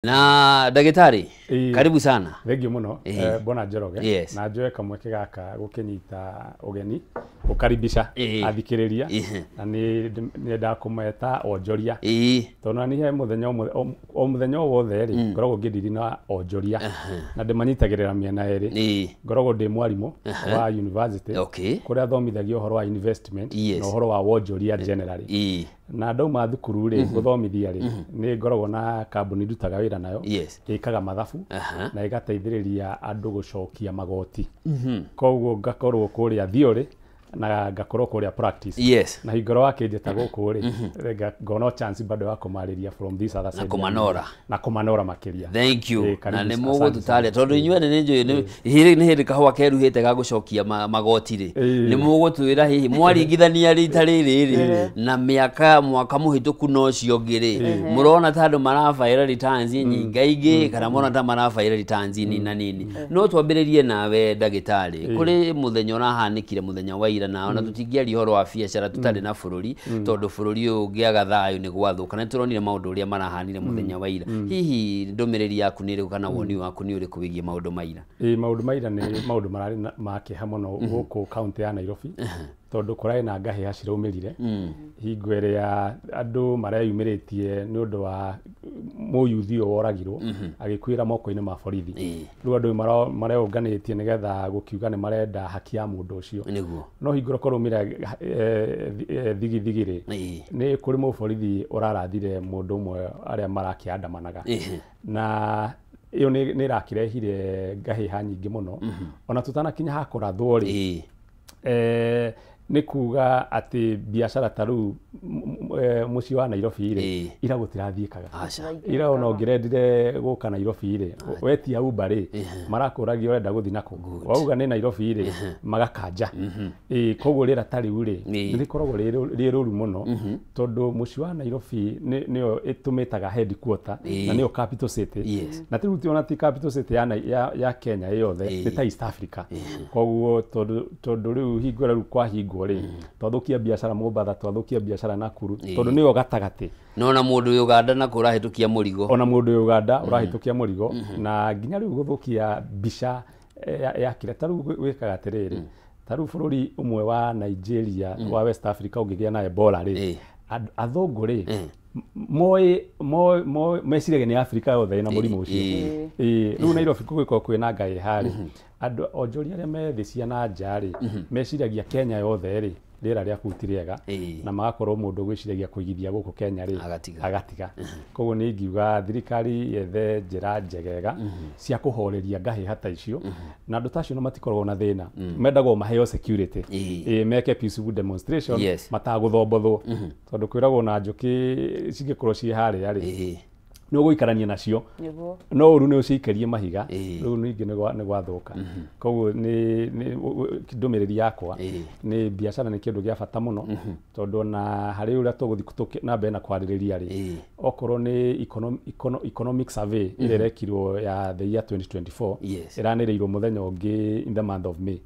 Na ndagĩtarĩ, karibu sana. Thengiũ mũno, Bwana Njoroge. Na njoe kamweke gaka gũkĩnyita ũgeni gũkaribisha athikĩrĩria, na nĩ nyendaga kũmeta onjoria, tondũ na niĩ he mũthenya ũmwe, o mũthenya o wothe rĩ, ngoragwo ngĩndiri na onjoria na ndĩmanyitagĩrĩra mĩena ĩrĩ. Ngoragwo ndĩ mwarimũ wa university kũrĩa thomithagia ũhoro wa investment na ũhoro wa wonjoria generally. Na ndauma thukuru rĩ, gũthomithia rĩ, nĩ ngoragwo na kambuni ndutaga wĩra nayo ĩkaga mathabu na ĩgateithĩrĩria andũ gũcokia magoti. Koguo ngakorwo kũrĩa theory na ngakorwo kũrĩa practice. Na hingoro wakĩnjĩta gũkũ rĩ, ngona chance bado ya kũmarĩria from this other side. Kũmanora. Na kũmanora makĩria. Thank you. Karibu, na nĩ asante mũgũtũtarĩa sana. Tondũ inyuĩ ene nĩ njũĩ hihi nĩ hĩndĩ kahũa keruhĩte ga gũcokia magoti rĩ, nĩ mũgũtwĩra hihi mwaringithania rita rĩrĩ rĩ na mĩaka mwaka mũhĩtũku na ũcio ũngĩ rĩ, mũrona ta andũ marabaĩra returns nyingaingĩ kana mũrona ta marabaĩra returns nini na nini. No twambĩrĩrie nawe, ndagĩtarĩ, kũrĩ mũthenya ũrahanĩkire mũthenya wa ira, na ona tũtingĩaria ũhoro wa biacara tũtarĩ na bũrũri, tondũ bũrũri ũyũ ũngĩaga thayũ nĩ gwathũka, na nĩtũronire maũndũ ũrĩa marahanire mũthenya wa ira. Hihi ndũmĩrĩri yaku nĩ ĩrĩkũ kana woni waku nĩ ũrĩkũ wĩgiĩ maũndũ ma ira? Ĩĩ, maũndũ ma ira nĩ maũndũ mararĩ ma kĩeha mũno gũkũ kaunti ya Nairobi, tondũ kũrarĩ na ngahĩha ciraumĩrire hingo ĩrĩa andũ mareyumĩrĩtie nĩ ũndũ wa mũyuthi ũyũ woragirwo agĩkuĩra moko-inĩ ma borithi. Rĩu andũ mareũnganĩtie nĩgetha gũkiuga nĩ marenda haki ya mũndũ ũcio. No hingo kũraumĩra thigithigi rĩ, nĩ kũrĩ mũborithi ũrarathire mũndũ ũmwe arĩa marakĩandamanaga, na ĩyo nĩ ĩrakĩrehire ngahĩha nyingĩ mũno. Ona tũtanakinya ha kũrathwo rĩ, nĩ kuga atĩ biacara ta rĩu mũciĩ wa Nairobi rĩ, ira gũtirathiĩkaga. Aca. Ira ona ũngĩrendire gũka Nairobi rĩ, wetia Uber rĩ, marakũragia ũrenda gũthiĩ nakũ, wauga nĩ Nairobi rĩ, magakanja. Ĩĩ, koguo rĩera ta rĩu rĩ, nĩ rĩkoragwo rĩ rĩũru mũno, tondũ mũciĩ wa Nairobi nĩyo ĩtũmĩtaga headquarter na nĩyo capital city. Na rĩu ona ti capital city ya Kenya yothe, nĩ ta East Africa. Koguo tondũ rĩu hingo ĩrĩa rĩu kwahingwo rĩ, twathũkia biacara Mombatha, twathũkia biacara Nakuru, tondũ nĩyo gatagatĩ. No na mũndũ wĩ Uganda na kũrahĩtũkia mũrigo. Ona mũndũ wĩ Uganda ũrahĩtũkia mũrigo, na nginya rĩu gũthũkia mbica ya kĩrĩa ta rĩu gwĩkaga atĩrĩrĩ, ta rĩu bũrũri ũmwe wa Nigeria wa West Africa ũngĩgĩa na Ebola rĩ, athũngũ rĩ, moĩ meciragia nĩ Afrika yothe ĩna mũrimũ ũcio. Ĩĩ, rĩu Nairobi kũgĩkorwo kwĩna ngahĩha rĩ, andũ onjoria arĩa me thĩ cia na nja rĩ, meciragia Kenya yothe rĩ, rĩera rĩa kũu ti rĩega, na magakorwo mũndũ gwĩciragia kũigithia gũkũ Kenya rĩ, Agatiga. Agatiga. Koguo nĩ ingiuga thirikari yethe njĩra njegega cia kũhoreria ngahĩha ta icio, na andũ ta acio no matikoragwo na thĩna, mendagwo maheo security. Ĩĩ, meke peaceful demonstration matagũthombothwo, tondũ kwĩragwo na njũkĩ cingĩkorwo ciĩ harĩa rĩ, nĩ ũgũikarania nacio, no ũru nĩ ũcikĩrie mahiga, rĩu ningĩ nĩ gwathũka. Koguo nĩ ndũmĩrĩri yakwa nĩ biacara nĩ kĩndũ gĩa bata mũno, tondũ ona harĩ ũrĩa tũgũthiĩ na mbere na kwarĩrĩria rĩ, okorwo nĩ economic survey ĩrĩa ĩrekirwo ya the year 2024, ĩranĩrĩirwo mũthenya ũngĩ in the month of May,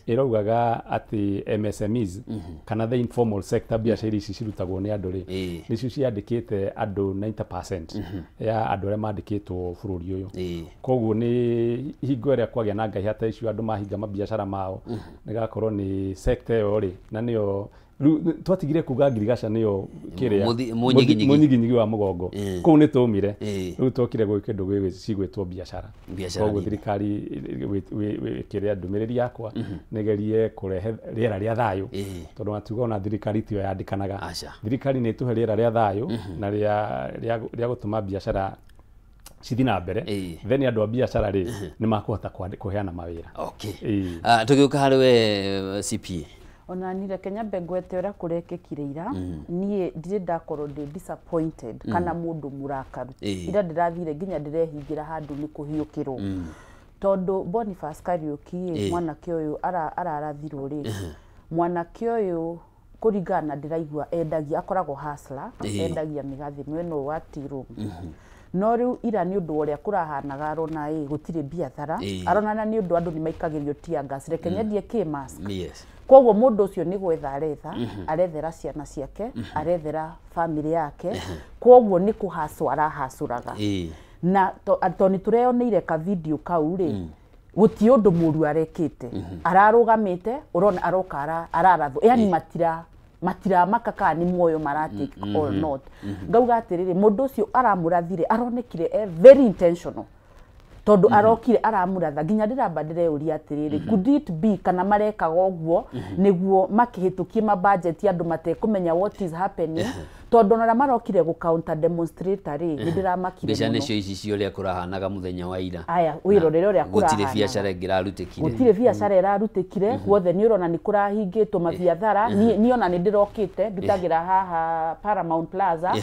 ĩraugaga atĩ MSMEs kana the informal sector, biacara ici cirutagwo nĩ andũ rĩ, nĩcio ciandĩkĩte andũ 90% ya andũ arĩa mandĩkĩtwo bũrũri ũyũ. Koguo nĩ hingo ĩrĩa kwagĩa na ngahĩha ta icio, andũ mahinga mabiacara mao, nĩgakorwo nĩ sector ĩyo rĩ, na nĩyo rĩu twatigire kuga ngirigaca nĩyo kĩrĩa Mũnyiginyigi. Mũnyiginyigi wa mũgongo. Kũu nĩ tũmire. Rĩu twokire gwĩ kĩndũ cigwĩtwo biacara. Biacara Koguo nini. thirikari kĩrĩa ndũmĩrĩri yakwa nĩgerie kũrehe rĩera rĩa thayũ, tondũ matiuga ona thirikari tiyo yandĩkanaga. Aca. Thirikari nĩ ĩtũhe rĩera rĩa thayũ na rĩa gũtũma biacara cithiĩ na mbere, then andũ a biacara rĩ, nĩ makũhota kũheana mawĩra. Ah, tũgĩũka harĩ we CPA. Ona ni reke nyambe ngwete ũrĩa kũrekĩkire ira. Niĩ ndirĩ ndakorwo ndĩ disappointed kana mũndũ mũrakaru. Ira ndĩrathire nginya ndĩrehingĩra handũ nĩ kũhiũkĩrwo, tondũ Boniface Kariũki ĩ, mwanake ũyũ ararathirwo rĩ, mwanake ũyũ kũringana na ndĩraigua endagia, akoragwo hustler, endagia mĩgathĩ mwena ũyũ wa tea room. No rĩu ira nĩ ũndũ wa ũrĩa kũrahanaga, arona ĩ gũtirĩ biathara, arona na nĩ ũndũ andũ nĩ maikagĩrio tear gas, reke nyendie kĩ mask. Koguo mũndũ ũcio nĩ gwetha aretha, arethera ciana ciake, arethera family yake, koguo nĩ kũhacwo arahacũraga. Na to nĩ tũreyoneire ka video kau rĩ, gũtirĩ ũndũ mũru arekĩte, ararũgamĩte ũrona aroka ararathwo, yani matiramaka kana nĩ muoyo maratake or not. Ngauga atĩrĩrĩ, mũndũ ũcio aramũrathire aronekire e very intentional, tondu arokire aramũratha. Nginya ndĩramba ndĩreuria atĩrĩrĩ, could it be kana marekaga ũguo nĩguo makĩhĩtũkie mabudget andũ matekũmenya what is happening, tondu ona marokire gũ counter demonstrator rĩ, nĩ ndĩramakire mbeca mũno. Nĩcio ici cia ũrĩa kũrahanaga mũthenya wa ira. Aya wĩrorere ũrĩa gũtirĩ kũrahanaga. Biacara ĩngĩrarutĩkire. Gũtirĩ biacara ĩrarutĩkire, guothe nĩ ũrona nĩ kũrahingĩtwo mabiathara. Niĩ ona nĩ ndĩrokĩte ndutagĩra haha Paramount Plaza,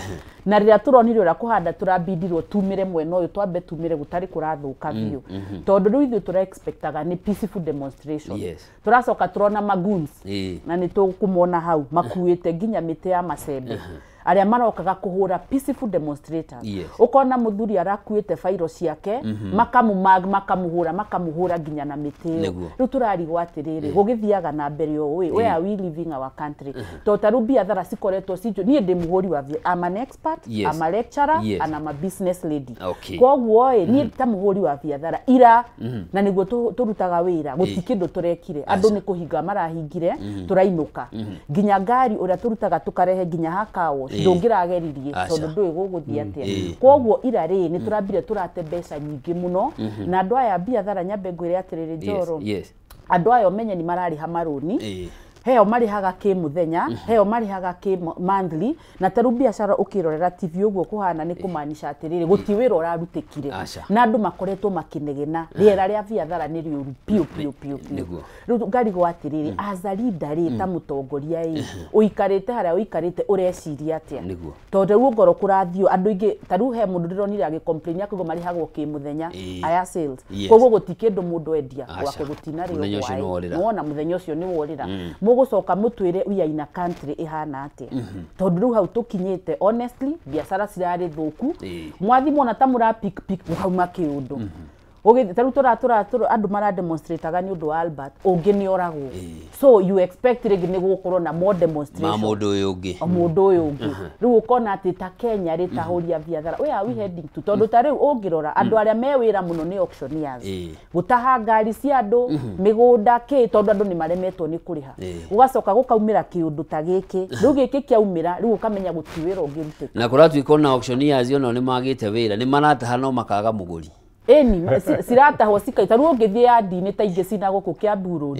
na rĩrĩa tũronire ũrĩa kũhanda tũrabindirwo tumĩre mwena ũyũ, twambe tumĩre gũtarĩ kũrathũka biũ, tondũ rĩu ithuĩ tũra expectaga nĩ peaceful demonstration. Tũracoka tũrona magoons na nĩ tũkũmona hau makuĩte nginya mĩtĩ ya macembe, arĩa marokaga kũhũra peaceful demonstrators. Ũkona mũthuri arakuĩte bairo ciake, makamũmag, makamũhũra, makamũhũra nginya na mĩtĩ ĩyo. Rĩu tũrarigwo atĩrĩrĩ, gũgĩthiaga na mbere ũũ, where are we leaving our country? Tondũ ta rĩu biathara cikoretwo cinjũ. Niĩ ndĩ mũhũri wa I'm an expert, I'm a lecturer and I'm a business lady. Koguo ĩ, niĩ ta mũhũri wa biathara ira na nĩguo tũrutaga wĩra, gũti kĩndũ tũrekire, andũ nĩ kũhinga marahingire, tũrainũka, nginya ngari ũrĩa tũrutaga tũkarehe nginya hakawo ndũngĩrageririe tondũ ndũĩ gũgũthiĩ atĩa. Koguo ira rĩ, nĩ tũrambire tũrate mbeca nyingĩ mũno na andũ aya biathara. Nyambe ngwĩre atĩrĩrĩ, Njoro, andũ aya ũmenye nĩ mararĩha marũni, heo marĩhaga kĩ mũthenya, heo marĩhaga kĩ monthly, na tarĩu biacara ũkĩrorera TV ũguo kũhana nĩ kũmaanisha atĩrĩrĩ, gũti wĩra ũrarutĩkire na andũ makoretwo makĩnegena, rĩera rĩa biathara nĩ rĩũru biũ biũ biũ biũ. Rĩu ngarigwo atĩrĩrĩ, as a leader rĩ, ta mũtongoria ĩ, ũikarĩte harĩa ũikarĩte ũreciria atĩa? Tondũ rĩu ongorwo kũrathiĩ andũ aingĩ, ta rĩu he mũndũ ndĩronire agĩ-complain akauga marĩhagwo kĩ mũthenya aya sales, koguo gũti kĩndũ mũndũ endia gwake gũtinarĩo. Mũthenya ũcio nĩworĩra. Nĩwona mũthenya ũcio nĩ worĩra, mũgũcoka mũtwĩre we are in a country ĩhana atĩa? Tondũ rĩu hau tũkinyĩte, honestly, biacara cirarĩ thũku. Mwathi muona ta mũra pick pick, mũkauma kĩũndũ. Ta rĩu tũra andũ mara demonstrataga nĩ ũndũ wa Albert ũngĩ nĩ oragwo, so you expect rĩngĩ nĩ gũgũkorwo na more ma demonstration mũndũ ũyũ ũngĩ. O mũndũ ũyũ ũngĩ. Rĩu ũkona atĩ ta Kenya rĩ, ta hũri a biathara, where are we heading to? Tondũ ta rĩu ũngĩrora andũ arĩa me wĩra mũno nĩ auctioneers, gũtaha ngari cia andũ, mĩgũnda, kĩ, tondũ andũ nĩ maremetwo nĩ kũrĩha. Gũgacoka gũkaumĩra kĩũndũ ta gĩkĩ. Rĩu gĩkĩ kĩaumĩra, rĩu ũkamenya gũtirĩ wĩra ũngĩrutĩka. Na kũratuĩka ona auctioneers onao nĩ magĩte wĩra, nĩ marataha no makaga mũgũri. Ĩni ciratahwo cikaita. Rĩu ũngĩthiĩ yandi-inĩ ta ingĩ cina gũkũ Kiambu Road,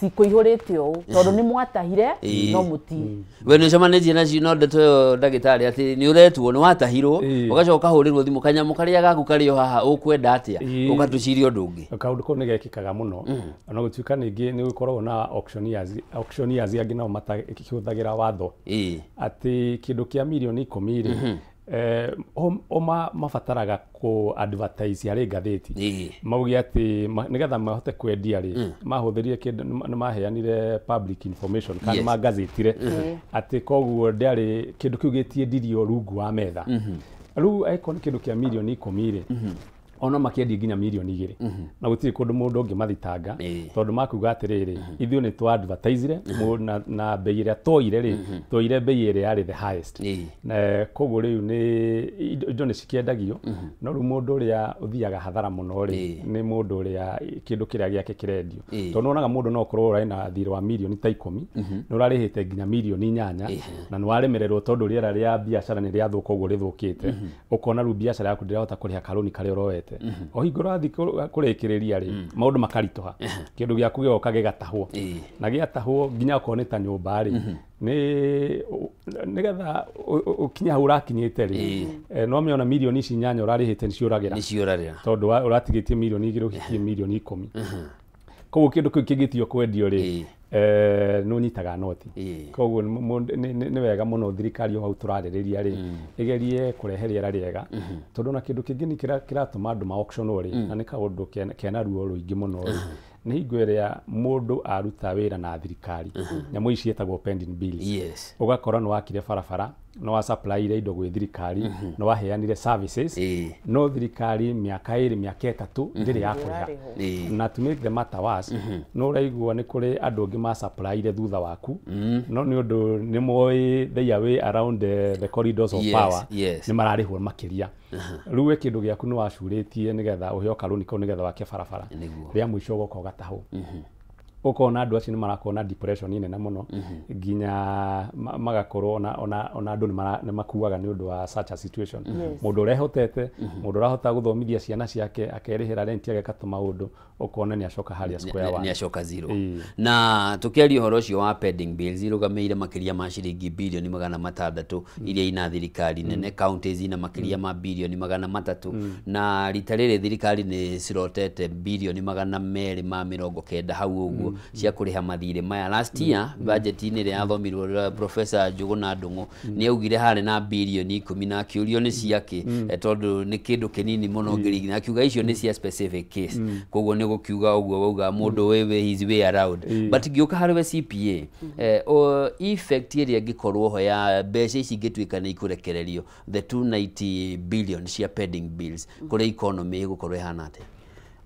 cikũihũrĩte ũũ tondũ nĩ mwatahire, no mũti We nĩ ũcemanĩtie nacio no ndeto ĩyo, ndagĩtarĩ, atĩ nĩ ũretwo, nĩ watahirwo, ũgacoka ũkahũrĩrwo thimũ, kanyamũ karĩa gaku karĩ o haha, ũkwenda atĩa? Ũgatũciria ũndũ ũngĩ. Kaũndũ kau nĩ gekĩkaga mũno, ona gũtuĩka ningĩ nĩ gũkoragwo na auctioneers angĩ nao matakĩhũthagĩra watho, atĩ kĩndũ kĩa mirioni 10 rĩ, o mabataraga kũ advertise harĩ ngathĩti, mauge atĩ nĩgetha mahote kwendia rĩ, mahũthĩrire kĩndũ nĩ maheanire public information kana magazetire atĩ koguo ndĩarĩ kĩndũ kĩu gĩtiendirio rungu wa metha. Rĩu angĩkorwo nĩ kĩndũ kĩa mirioni 10 rĩ, ona makĩendia nginya mirioni 2 na gũtirĩ kũndũ mũndũ ũngĩmathitanga, tondũ makuga atĩrĩrĩ, ithuĩ nĩ twa advertisire na bei ĩrĩa twoire rĩ, twoire bei ĩrĩa yarĩ the highest. Na koguo rĩu nĩ indo nĩ cikĩendagio, no rĩu mũndũ ũrĩa ũthiaga hathara mũno rĩ, nĩ mũndũ ũrĩa kĩndũ kĩrĩa gĩake kĩrendio, tondũ nĩwonaga mũndũ no ũkorwo ũrarĩ na thirĩ wa mirioni ta 10, nĩ ũrarĩhĩte nginya mirioni 8, na nĩ waremererwo tondũ rĩera rĩa biacara nĩ rĩathũka ũguo rĩthũkĩte, ũkona rĩu biacara yaku ndĩrahota kũrĩha karũni karĩa ũroete. O hingo ũrathiĩ kũrĩkĩrĩria rĩ, maũndũ makaritũha, kĩndũ gĩaku gĩgoka gĩgatahwo, na gĩatahwo nginya okorwo nĩ ta nyũmba rĩ, nĩ nĩgetha ũkinye hau ũrakinyĩte rĩ, no mĩona mirioni ici 8 ũrarĩhĩte nĩ ciũragĩra. Nĩ ciũrarĩra. Tondũ ũratigĩtie mirioni 2 ũhikie mirioni 10. Koguo kĩndũ kĩu kĩngĩtio kwendio rĩ, nĩ ũnyitaga noti. Koguo nĩ wega mũno thirikari o hau tũrarĩrĩria rĩ, ĩgerie kũrehe rĩera rĩega, tondũ ona kĩndũ kĩngĩ nĩ kĩratũma andũ ma auctionwo rĩ, na nĩ kaũndũ kena ruo rũingĩ mũno rĩ, nĩ hingo ĩrĩa mũndũ aruta wĩra na thirikari, nyamũ ici ciĩtagwo pending bills. Ũgakora nĩ wakire barabara. No wa supply indo gwĩ thirikari, no waheanire services, no thirikari mĩaka 2 mĩaka 3 ndĩrĩ ya kũrĩha. Na to make the matter worse, no ũraigua nĩ kũrĩ andũ angĩ ma supplyire thutha waku, no nĩ ũndũ nĩ moĩ their way around the corridors of power, nĩ mararĩhwo makĩria. Rĩu we kĩndũ gĩaku nĩ wacurĩtie nĩgetha ũheo karũni kau nĩgetha wake barabara, rĩa mũico ũgoka ũgatahwo. Ũkona andũ acio nĩ marakorwo na depression nene mũno, nginya magakorwo ona andũ nĩ makuaga nĩ ũndũ wa such a situation. Mũndũ ũrehotete, mũndũ ũrahota gũthomithia ciana ciake, akerĩhĩra rent, ageka tũmaũndũ, ũkona nĩ acoka harĩa square one, nĩ acoka zero. Na tũkĩaria ũhoro ũcio wa pending bills irũgamĩire makĩria ma ciringi bilioni 600 iria ina thirikari nene, counties ina makĩria ma bilioni 300, na rita rĩrĩ thirikari nĩ cirotete bilioni 290 hau ũguo cia kũrĩha mathirĩ maya. Last year budget-inĩ ĩrĩa yathomirwo Professor Njuguna Ndung'u nĩ augire harĩ na bilioni 10 na akĩũrio nĩ ciakĩ, tondũ nĩ kĩndũ kĩnini mũno ngĩringithania, akiuga icio nĩ cia specific case, koguo nĩ gũkiuga ũguo wauga mũndũ wewe his way around. But ngĩũka harĩ we CPA, effect ĩrĩa ĩngĩkorwo ho ya mbeca ici ingĩtuĩka nĩ ikũrekererio, the 290 billion cia pending bills, kũrĩ economy ĩgũkorwo ĩhana atĩa?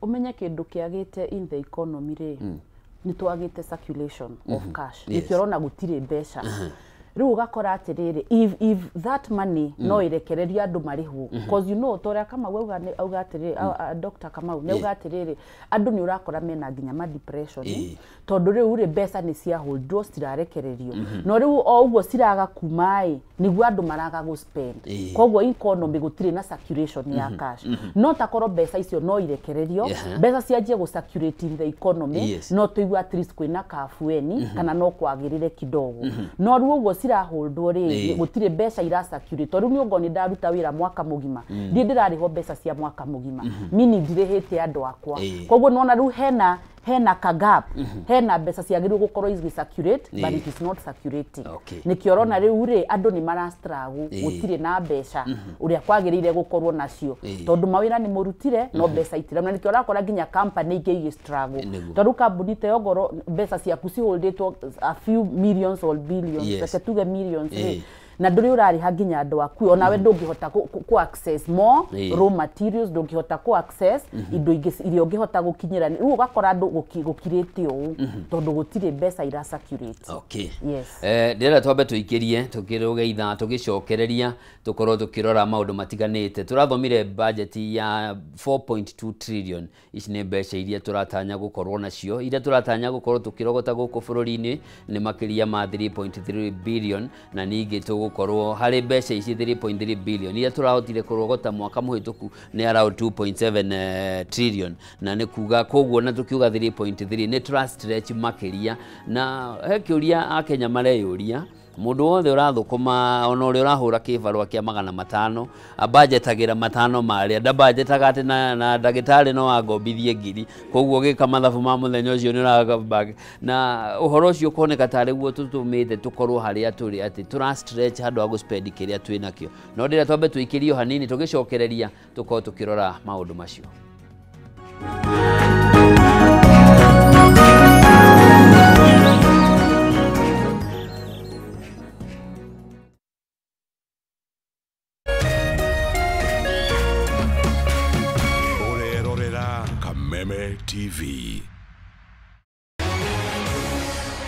Ũmenye kĩndũ kĩagĩte in the economy rĩ, nĩ twagĩte circulation of cash. Nĩkĩo ũrona gũtirĩ mbeca. Rĩu ũgakora atĩrĩrĩ, if that money no ĩrekererio andũ marĩhwo, cause you know torĩa Kamau auga atĩrĩrĩ, Dr. Kamau nĩ auga atĩrĩrĩ, andũ nĩ ũrakora mena nginya ma depression, tondũ rĩu rĩ mbeca nĩ cia holdwo citirarekererio, no rĩu o ũguo ciraga kuma ĩ nĩguo andũ maraga gũ spend, koguo economy gũtirĩ na circulation ya cash. No takorwo mbeca icio no irekererio, mbeca cianjie gũ circulate in the economy, no tũigue at least kwĩna kabueni kana no kwagĩrĩre kidogo. No rĩu ũguo holdwo rĩ, gũtirĩ mbeca ira circulate. Rĩu nĩ ũngona ndaruta wĩra mwaka mũgima, ndiĩ ndĩrarĩhwo mbeca cia mwaka mũgima, meaning ndirĩhĩte andũ akwa, koguo nĩwona rĩu hena ka gap, hena mbeca ciagĩrĩirwo gũkorwo igĩ circulate, but it is not circulating. Nĩkĩo ũrona rĩu rĩ andũ nĩ mara struggle, gũtirĩ na mbeca ũrĩa kwagĩrĩire gũkorwo nacio, tondũ mawĩra nĩ mũrutire no mbeca itirauma. Nĩkĩo ũrakora nginya company ingĩ igĩ struggle, tondũ kambuni ta ĩyo ngorwo mbeca ciaku ciholdĩtwo a few millions or billions, reke tuge millions rĩ, na ndũrĩ ũrarĩha nginya andũ aku, onawe ndũngĩhota ku access more raw materials, ndũngĩhota ku access indo ingĩ iria ũngĩhota gũkinyĩra. Rĩu ũgakora andũ gũkirĩte ũũ tondũ gũtirĩ mbeca ira circulate. Okay. Yes. Ndĩrenda twambe tũikĩrie tũkĩrũge ithaa tũgĩcokereria tũkorwo tũkĩrora maũndũ matiganĩte. Tũrathomire budget ya 4.2 trillion. Ici nĩ mbeca iria tũratanya gũkorwo nacio, iria tũratanya gũkorwo tũkĩrogota gũkũ bũrũri-inĩ nĩ makĩria ma 3.3 billion, na ningĩ tũgũkorwo harĩ mbeca ici 3.3 billion iria tũrahotire kũrogota mwaka mũhĩtũku nĩ around 2.7 trillion, na nĩ kuga koguo na tũkiuga 3.3 nĩ tũra stretch makĩria. Na he kĩũria akenya mareyũria, mũndũ wothe ũrathũkũma ona ũrĩa ũrahũra kĩbarũa kĩa 500 abanjetagira 5 marĩa ndabanjetaga atĩ na ndagĩtarĩ no angombithie 1000, koguo gĩka mathabu ma mũthenya ũcio nĩ ũragamba. Na ũhoro ũcio ũkoneka tarĩ guo tũtũmĩte tũkorwo harĩa tũrĩ, atĩ tũra stretch handũ ha gũspend kĩrĩa twĩ nakĩo. No ndĩrenda twambe tũikĩrio hanini tũgĩcokereria tũkorwo tũkĩrora maũndũ macio. TV.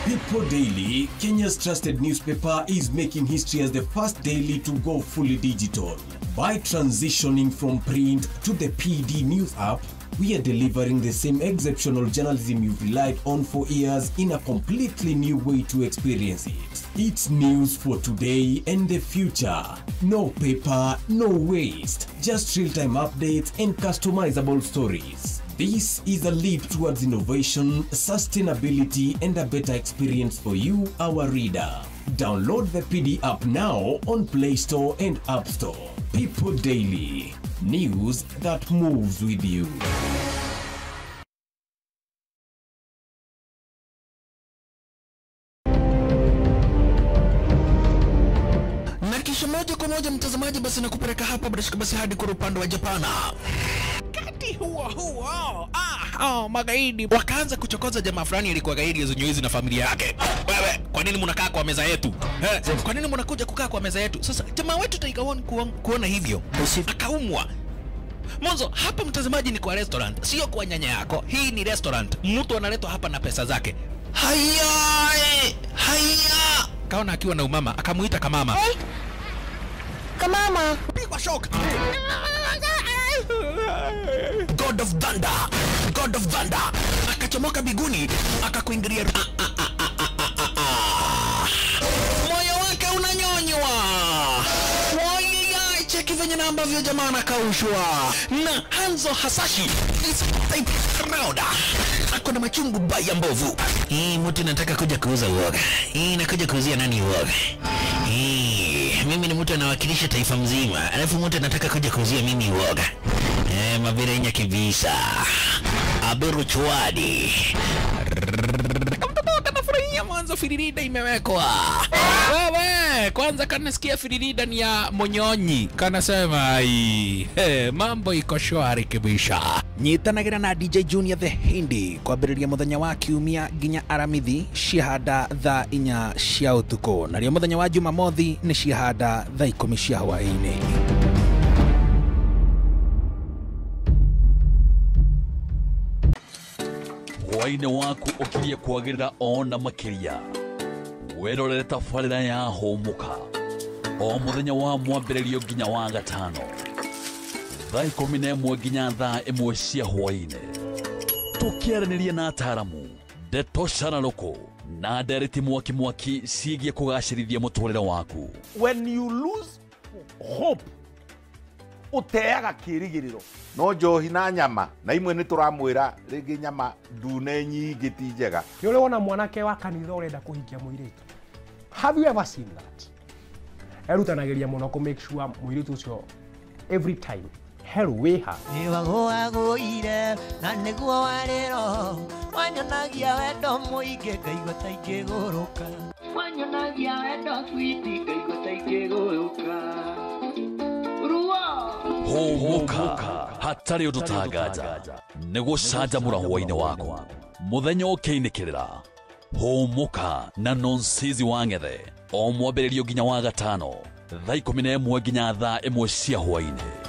People Daily, Kenya's trusted newspaper, is making history as the first daily to go fully digital. By transitioning from print to the PD News app, we are delivering the same exceptional journalism you've relied on for years in a completely new way to experience it. It's news for today and the future. No paper, no waste. Just real-time updates and customizable stories. This is a leap towards innovation, sustainability, and a better experience for you, our reader. Download the PD app now on Play Store and App Store. People Daily. News that moves with you. Na kisha moja kwa moja mtazamaji, basi nakupeleka hapa bila shaka basi hadi kwa upande wa Japana. Kati huo huo. Hao magaidi wakaanza kuchokoza jamaa fulani alikuwa gaidi hizo na familia yake. Wewe, kwa nini mnakaa kwa meza yetu? Kwa nini mnakuja kukaa kwa meza yetu? Sasa jamaa wetu Tiger One kuona hivyo akaumwa. Mwanzo hapa mtazamaji ni kwa restaurant, sio kwa nyanya yako. Hii ni restaurant. Mtu analetwa hapa na pesa zake. Haya! Haya! Kaona akiwa na umama, akamuita kamama. Hey. Kamama. Pigwa shock. God of Thunder. God of Thunder. Akachomoka biguni, akakuingilia. Moyo wake unanyonywa. Cheki venye na ambavyo jamaa anakaushwa. Na Hanzo Hasashi is type round. Ako na machungu baya mbovu. Hii mtu nataka kuja kuuza uoga. Hii nakuja kuuzia nani uoga? Hii mimi ni mtu anawakilisha taifa mzima. Alafu mtu anataka kuja kuuzia mimi uoga. Mabirenya kibisa. Aberu chwadi. Kamtoto kanafurahia mwanzo firirida imewekwa. Wewe kwanza kanasikia firirida ni ya monyonyi. Kanasema ai, mambo iko shwari kibisha. Nyitanagira na DJ Junior the Hindi kwambĩrĩria mũthenya wa kiumia nginya Aramithi ciahanda thaa 4 cia ũtukũ, narĩo mũthenya wa Jumamothi nĩ ciahanda thaa 10 cia hwaĩ-inĩ. Hwaĩ-inĩ waku ũkirie kwagĩrĩra ona makĩria. Werorere tabarĩra ya Hũmũka o mũthenya wa mwambĩrĩrio nginya wa gatano thaa 11 nginya thaa 1 cia hwaĩ-inĩ, tũkĩaranĩria na ataaramu ndeto cararũkũ na ndereti mwaki mwaki ciĩgiĩ kũgacĩrithia mũtũrĩre waku. When you lose hope, uteaga kĩĩrĩgĩrĩro. No njohi na nyama na imwe nĩ tũramwĩra rĩngĩ nyama ndune nyingĩ ti njega. Nĩ ũrĩ wona mwanake wa kanitha ũrenda kũhikia mũirĩtu? Have you ever seen that? Erutanagĩria mũno kũ make sure mũirĩtu ũcio every time hell wĩha. Nĩwagũagũire na nĩguo warĩro wanyonagia wendo mũingĩ ngaigua ta ingĩgũrũka. Wanyonagia wendo switi ngaigua ta ingĩgũrũka. Hũmũka hatarĩ ũndũ tanganja nĩ gũcanjamũra hwaĩ-inĩ waku mũthenya ũkĩinĩkĩrĩra. Hũmũka na Nonsizi wa Ng'ethe o mwambĩrĩrio nginya wa gatano thaa 11 nginya thaa 1 cia hwaĩ-inĩ.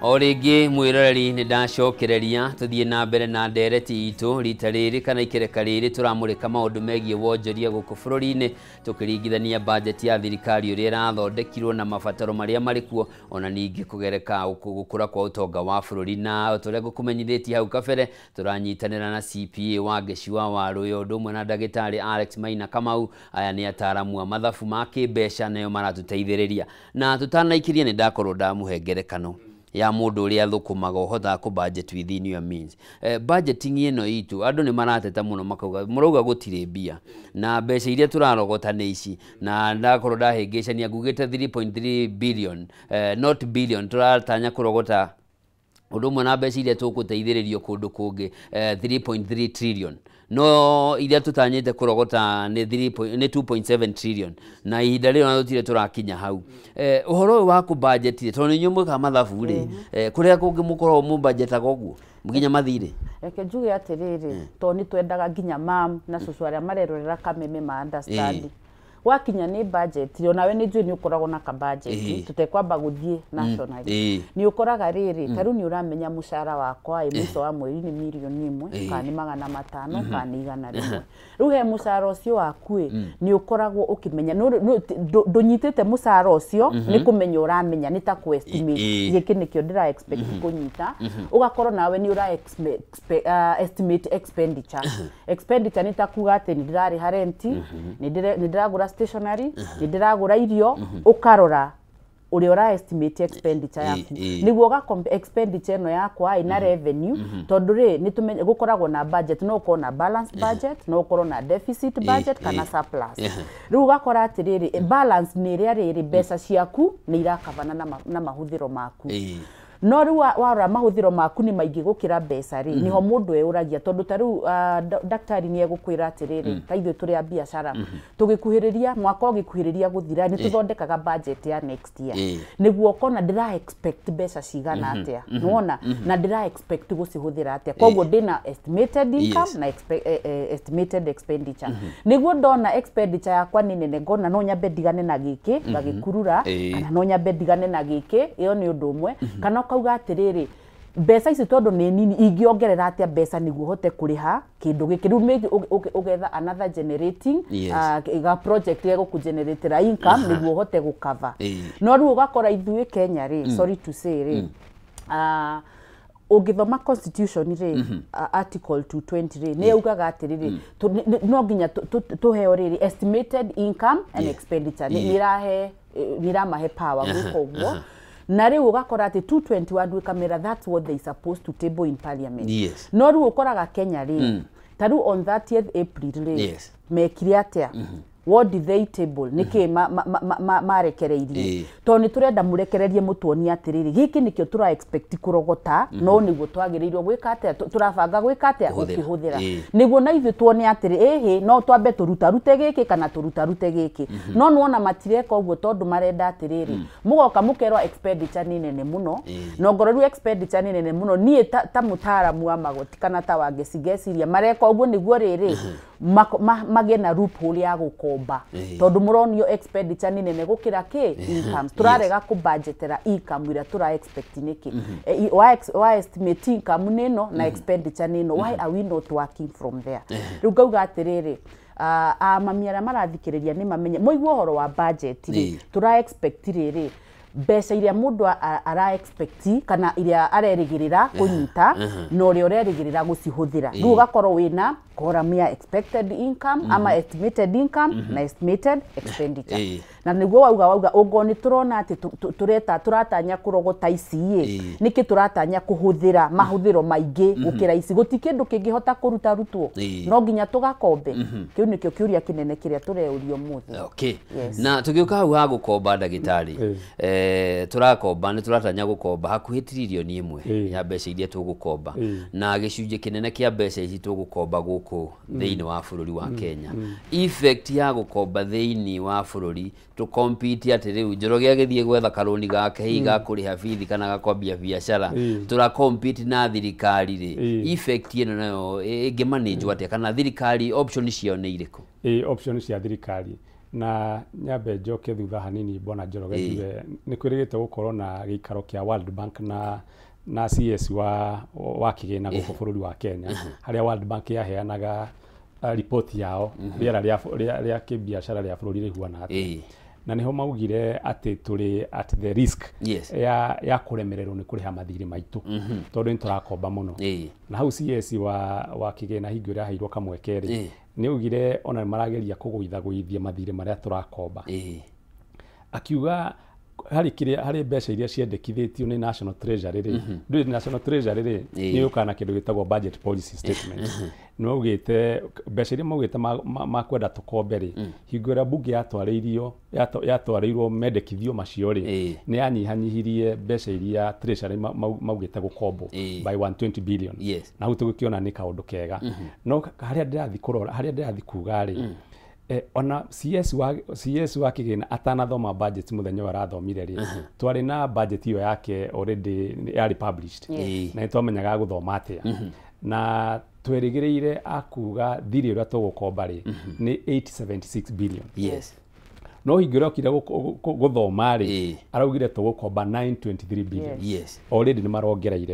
O rĩngĩ mwĩroreri nĩ ndacokereria tũthiĩ na mbere na ndereti itũ rita rĩrĩ kana ikereka rĩrĩ tũramũrĩka maũndũ megiĩ wonjoria gũkũ bũrũri-inĩ tũkĩringithania bajeti ya thirikari ũrĩa ĩrathondekirwo na mabataro marĩa marĩ kuo ona ningĩ kũgereka gũkũra kwa ũtonga wa bũrũri. Na tũrĩa ngũkũmenyithĩtie hau kabere tũranyitanĩra na CPA wa Ngeci wa Warũĩ ũndũ ũmwe na ndagĩtarĩ Alex Maina Kamau. Aya nĩ ataaramu a mathabu ma kĩmbeca nayo maratũteithĩrĩria na tũtanaikĩria nĩ ndakorwo ndamũhe ngerekano ya mũndũ ũrĩa thũkũmaga ũhotaga kũ budget within your means. Budgeting ĩno itũ andũ nĩ marateta mũno makauga mũrauga gũtirĩ mbia na mbeca iria tũrarogota nĩ ici na ndakorwo ndahĩngĩcania ngugĩte 3.3 billion not billion tũratanya kũrogota ũndũ ũmwe na mbeca iria tũgũteithĩrĩrio kũndũ kũngĩ 3.3 trillion no iria tũtanyĩte kũrogota nĩ 2.7 trillion na ihinda rĩrĩ ona tũtirĩ tũrakinya hau. Ũhoro ũyũ wa kũ-budget rĩ, tondũ nĩ inyuĩ mwĩkaga mathabu rĩ, kũrĩa kũngĩ mũkoragwo mũbajetaga ũguo nginya mathirĩ? Reke njuge atĩrĩrĩ, tondũ nĩ twendaga nginya mam na cũcũ arĩa marerorera kameme ma understand. Wakinya nĩ budget onawe nĩ njũĩ nĩ ũkoragwo na ka budget tũtekwamba gũthiĩ nationally nĩ ũkoraga rĩrĩ ta rĩu nĩ ũramenya mũcara wakwa ĩ mũico wa mweri nĩ mirioni 1 kana nĩ 500 kana nĩ 100. Rĩu he mũcara ũcio waku ĩ nĩ ũkoragwo ũkĩmenya ndũnyitĩte mũcara ũcio nĩ kũmenya ũramenya nĩ ta kũ estimate gĩkĩ nĩkĩo ndĩra expect kũnyita ũgakorwo nawe nĩ ũra estimate expenditure. Expenditure nĩ ta kuga atĩ nĩ ndĩrarĩha rent, nĩ ndĩragũra stationery, nĩ ndĩragũra irio, ũkarora ũrĩa ũra estimate expenditure yaku nĩguo ũga expenditure ĩno yakwa ĩ na revenue tondũ rĩ nĩ tũmenye gũkoragwo na budget no ũkorwo na balance budget no ũkorwo na deficit budget kana surplus. Rĩu ũgakora atĩrĩrĩ balance nĩ ĩrĩa rĩrĩ mbeca ciaku nĩ irakabana na mahũthĩro maku. No rĩu warora mahũthĩro maku nĩ maingĩ gũkĩra mbeca rĩ, niho mũndũ eyũragia tondũ ta rĩu daktari nĩ egũkwĩra atĩrĩrĩ, ta ithuĩ tũrĩ a biacara tũgĩkuhĩrĩria mwaka ũgĩkuhĩrĩria gũthira nĩ tũthondekaga budget ya next year nĩguo ũkona ndĩra expect mbeca cigana atĩa, nĩwona, na ndĩra expect gũcihũthĩra atĩa. Koguo ndĩna estimated income na estimated expenditure. Nĩguo ndona expenditure yakwa nĩ nene ngona no nyambe ndigane na gĩkĩ ngagĩkurura, kana no nyambe ndigane na gĩkĩ, ĩyo nĩ ũndũ ũmwe. Kana ũkauga atĩrĩrĩ, mbeca ici tondũ nĩ nini ingĩongerera atĩa mbeca nĩguo hote kũrĩha kĩndũ gĩkĩ. Rĩu maybe ũgetha another generating ga project gĩgũkũgeneratĩra income nĩguo ũhote gũcover. No rĩu ũgakora ithuĩ Kenya rĩ, sorry to say rĩ, ũngĩthoma constitution rĩ, article 220 rĩ, nĩ yaugaga atĩrĩrĩ, no nginya tũheo rĩrĩ estimated income and expenditure. Nĩ ĩramahe power gwĩka ũguo. Na rĩu ũgakora atĩ 221 wĩkamera that's what they supposed to table in parliament. No rĩu ũkoraga Kenya rĩ, ta rĩu on 30th April rĩ, mekire atĩa? What did they table? Nĩkĩ marekereirie? Tondũ nĩ tũrenda mũrekererie mũtuonie atĩrĩrĩ, gĩkĩ nĩkĩo tũra expect kũrogota, no nĩguo twagĩrĩirwo gwĩka atĩa, tũrabanga gwĩka atĩa, gũkĩhũthĩra. Nĩguo na ithuĩ tuone atĩrĩ, ĩhĩ, no twambe tũrutarute gĩkĩ kana tũrutarute gĩkĩ. No nĩwona matireka ũguo tondũ marenda atĩrĩrĩ, mũgoka mũkerwo expenditure nĩ nene mũno, na ongorwo rĩu expenditure nĩ nene mũno, niĩ ta mũtaaramu wa magoti kana ta wa ngeci ngeciria mareka ũguo nĩguo rĩrĩ magĩe na loophole ya gũkomba, tondũ mũronio expenditure nĩ nene gũkĩra kĩ income. Tũrarega kũbudgetera income ĩrĩa tũra expect nĩkĩ? Wa estimate income nĩ ĩno na expenditure nĩ ĩno, why are we not working from there? Rĩu ngauga atĩrĩrĩ, mami arĩa marathikĩrĩria nĩ mamenye mũigua ũhoro wa budget rĩ, tũra expect rĩrĩ mbeca iria mũndũ ara expect kana iria arerĩgĩrĩra kũnyita na ũrĩa ũrerĩgĩrĩra gũcihũthĩra. Rĩu ũgakorwo wĩna column ya expected income ama estimated income na estimated expenditure. Na nĩguo wauga ũngorwo nĩ tũrona atĩ tũreta tũratanya kũrogota ici ĩ, nĩkĩ tũratanya kũhũthĩra mahũthĩro maingĩ gũkĩra ici? Gũti kĩndũ kĩngĩhota kũruta rutwo, no nginya tũgakombe. Kĩu nĩkĩo kĩũria kĩnene kĩrĩa tũreũrio ũmũthĩ. Okay. Na tũgĩũka hau ha gũkomba ndagĩtarĩ, tũrakomba nĩ tũratanya gũkomba hakuhĩ tiririoni ĩmwe ya mbeca iria tũgũkomba, na gĩcunjĩ kĩnene kĩa mbeca ici tũgũkomba gũkũ thĩinĩ wa bũrũri wa Kenya. Effect ya gũkomba thĩinĩ wa bũrũri tũkompete atĩ rĩu Njoroge agĩthiĩ gwetha karũni gake hihi ga kũrĩha bithi kana gakwambia biacara, tũrakompete na thirikari rĩ, effect ĩno nayo ĩngĩmanĩnjwo atĩa, kana thirikari option ciao nĩ irĩkũ? Option cia thirikari, na nyambe njoke thutha hanini bwana Njoroge njuge nĩ kwĩrĩgĩte gũkorwo na gĩikaro kĩa World Bank na CS wa kĩgĩna gũkũ bũrũri wa Kenya, harĩa World Bank yaheanaga ripoti yao rĩera rĩa kĩbiacara rĩa bũrũri rĩhuana atĩa, na nĩho maugire atĩ tũrĩ at the risk ya kũremererwo nĩ kũrĩha mathirĩ maitũ tondũ nĩ tũrakomba mũno. Na hau CS wa kĩgĩna hingo ĩrĩa aheirwo kamweke rĩ, nĩ augire ona marageria kũgũithagũithia mathirĩ marĩa tũrakomba. Akiuga harĩ mbeca iria ciendekithĩtio nĩ National Treasury rĩ, ndũĩ National Treasury rĩ nĩ yũkaga na kĩndũ gĩtagwo budget policy statement. Nĩ maugĩte mbeca iria maugĩte makwenda tũkombe rĩ, hingo ĩrĩa bunge yatwarĩirwo mendekithio macio rĩ, nĩ yanyihanyihirie mbeca iria Treasury maugĩte gũkombwo by 120 billion. Na hau tũgĩkĩona nĩ kaũndũ kega. No harĩa ndĩrathiĩ kũrora, harĩa ndĩrathiĩ kuga rĩ, ona CS wa kĩgĩna atanathoma budget mũthenya ũyũ arathomire rĩ, twarĩ na budget ĩyo yake already yarĩ published, na nĩtwamenyaga gũthoma atĩa, na twerĩgĩrĩire akuga thirĩ ũrĩa tũgũkomba rĩ nĩ 876 billion. No hingo ĩrĩa okire gũthoma rĩ, araugire tũgũkomba 923 billion. Already nĩ marongereire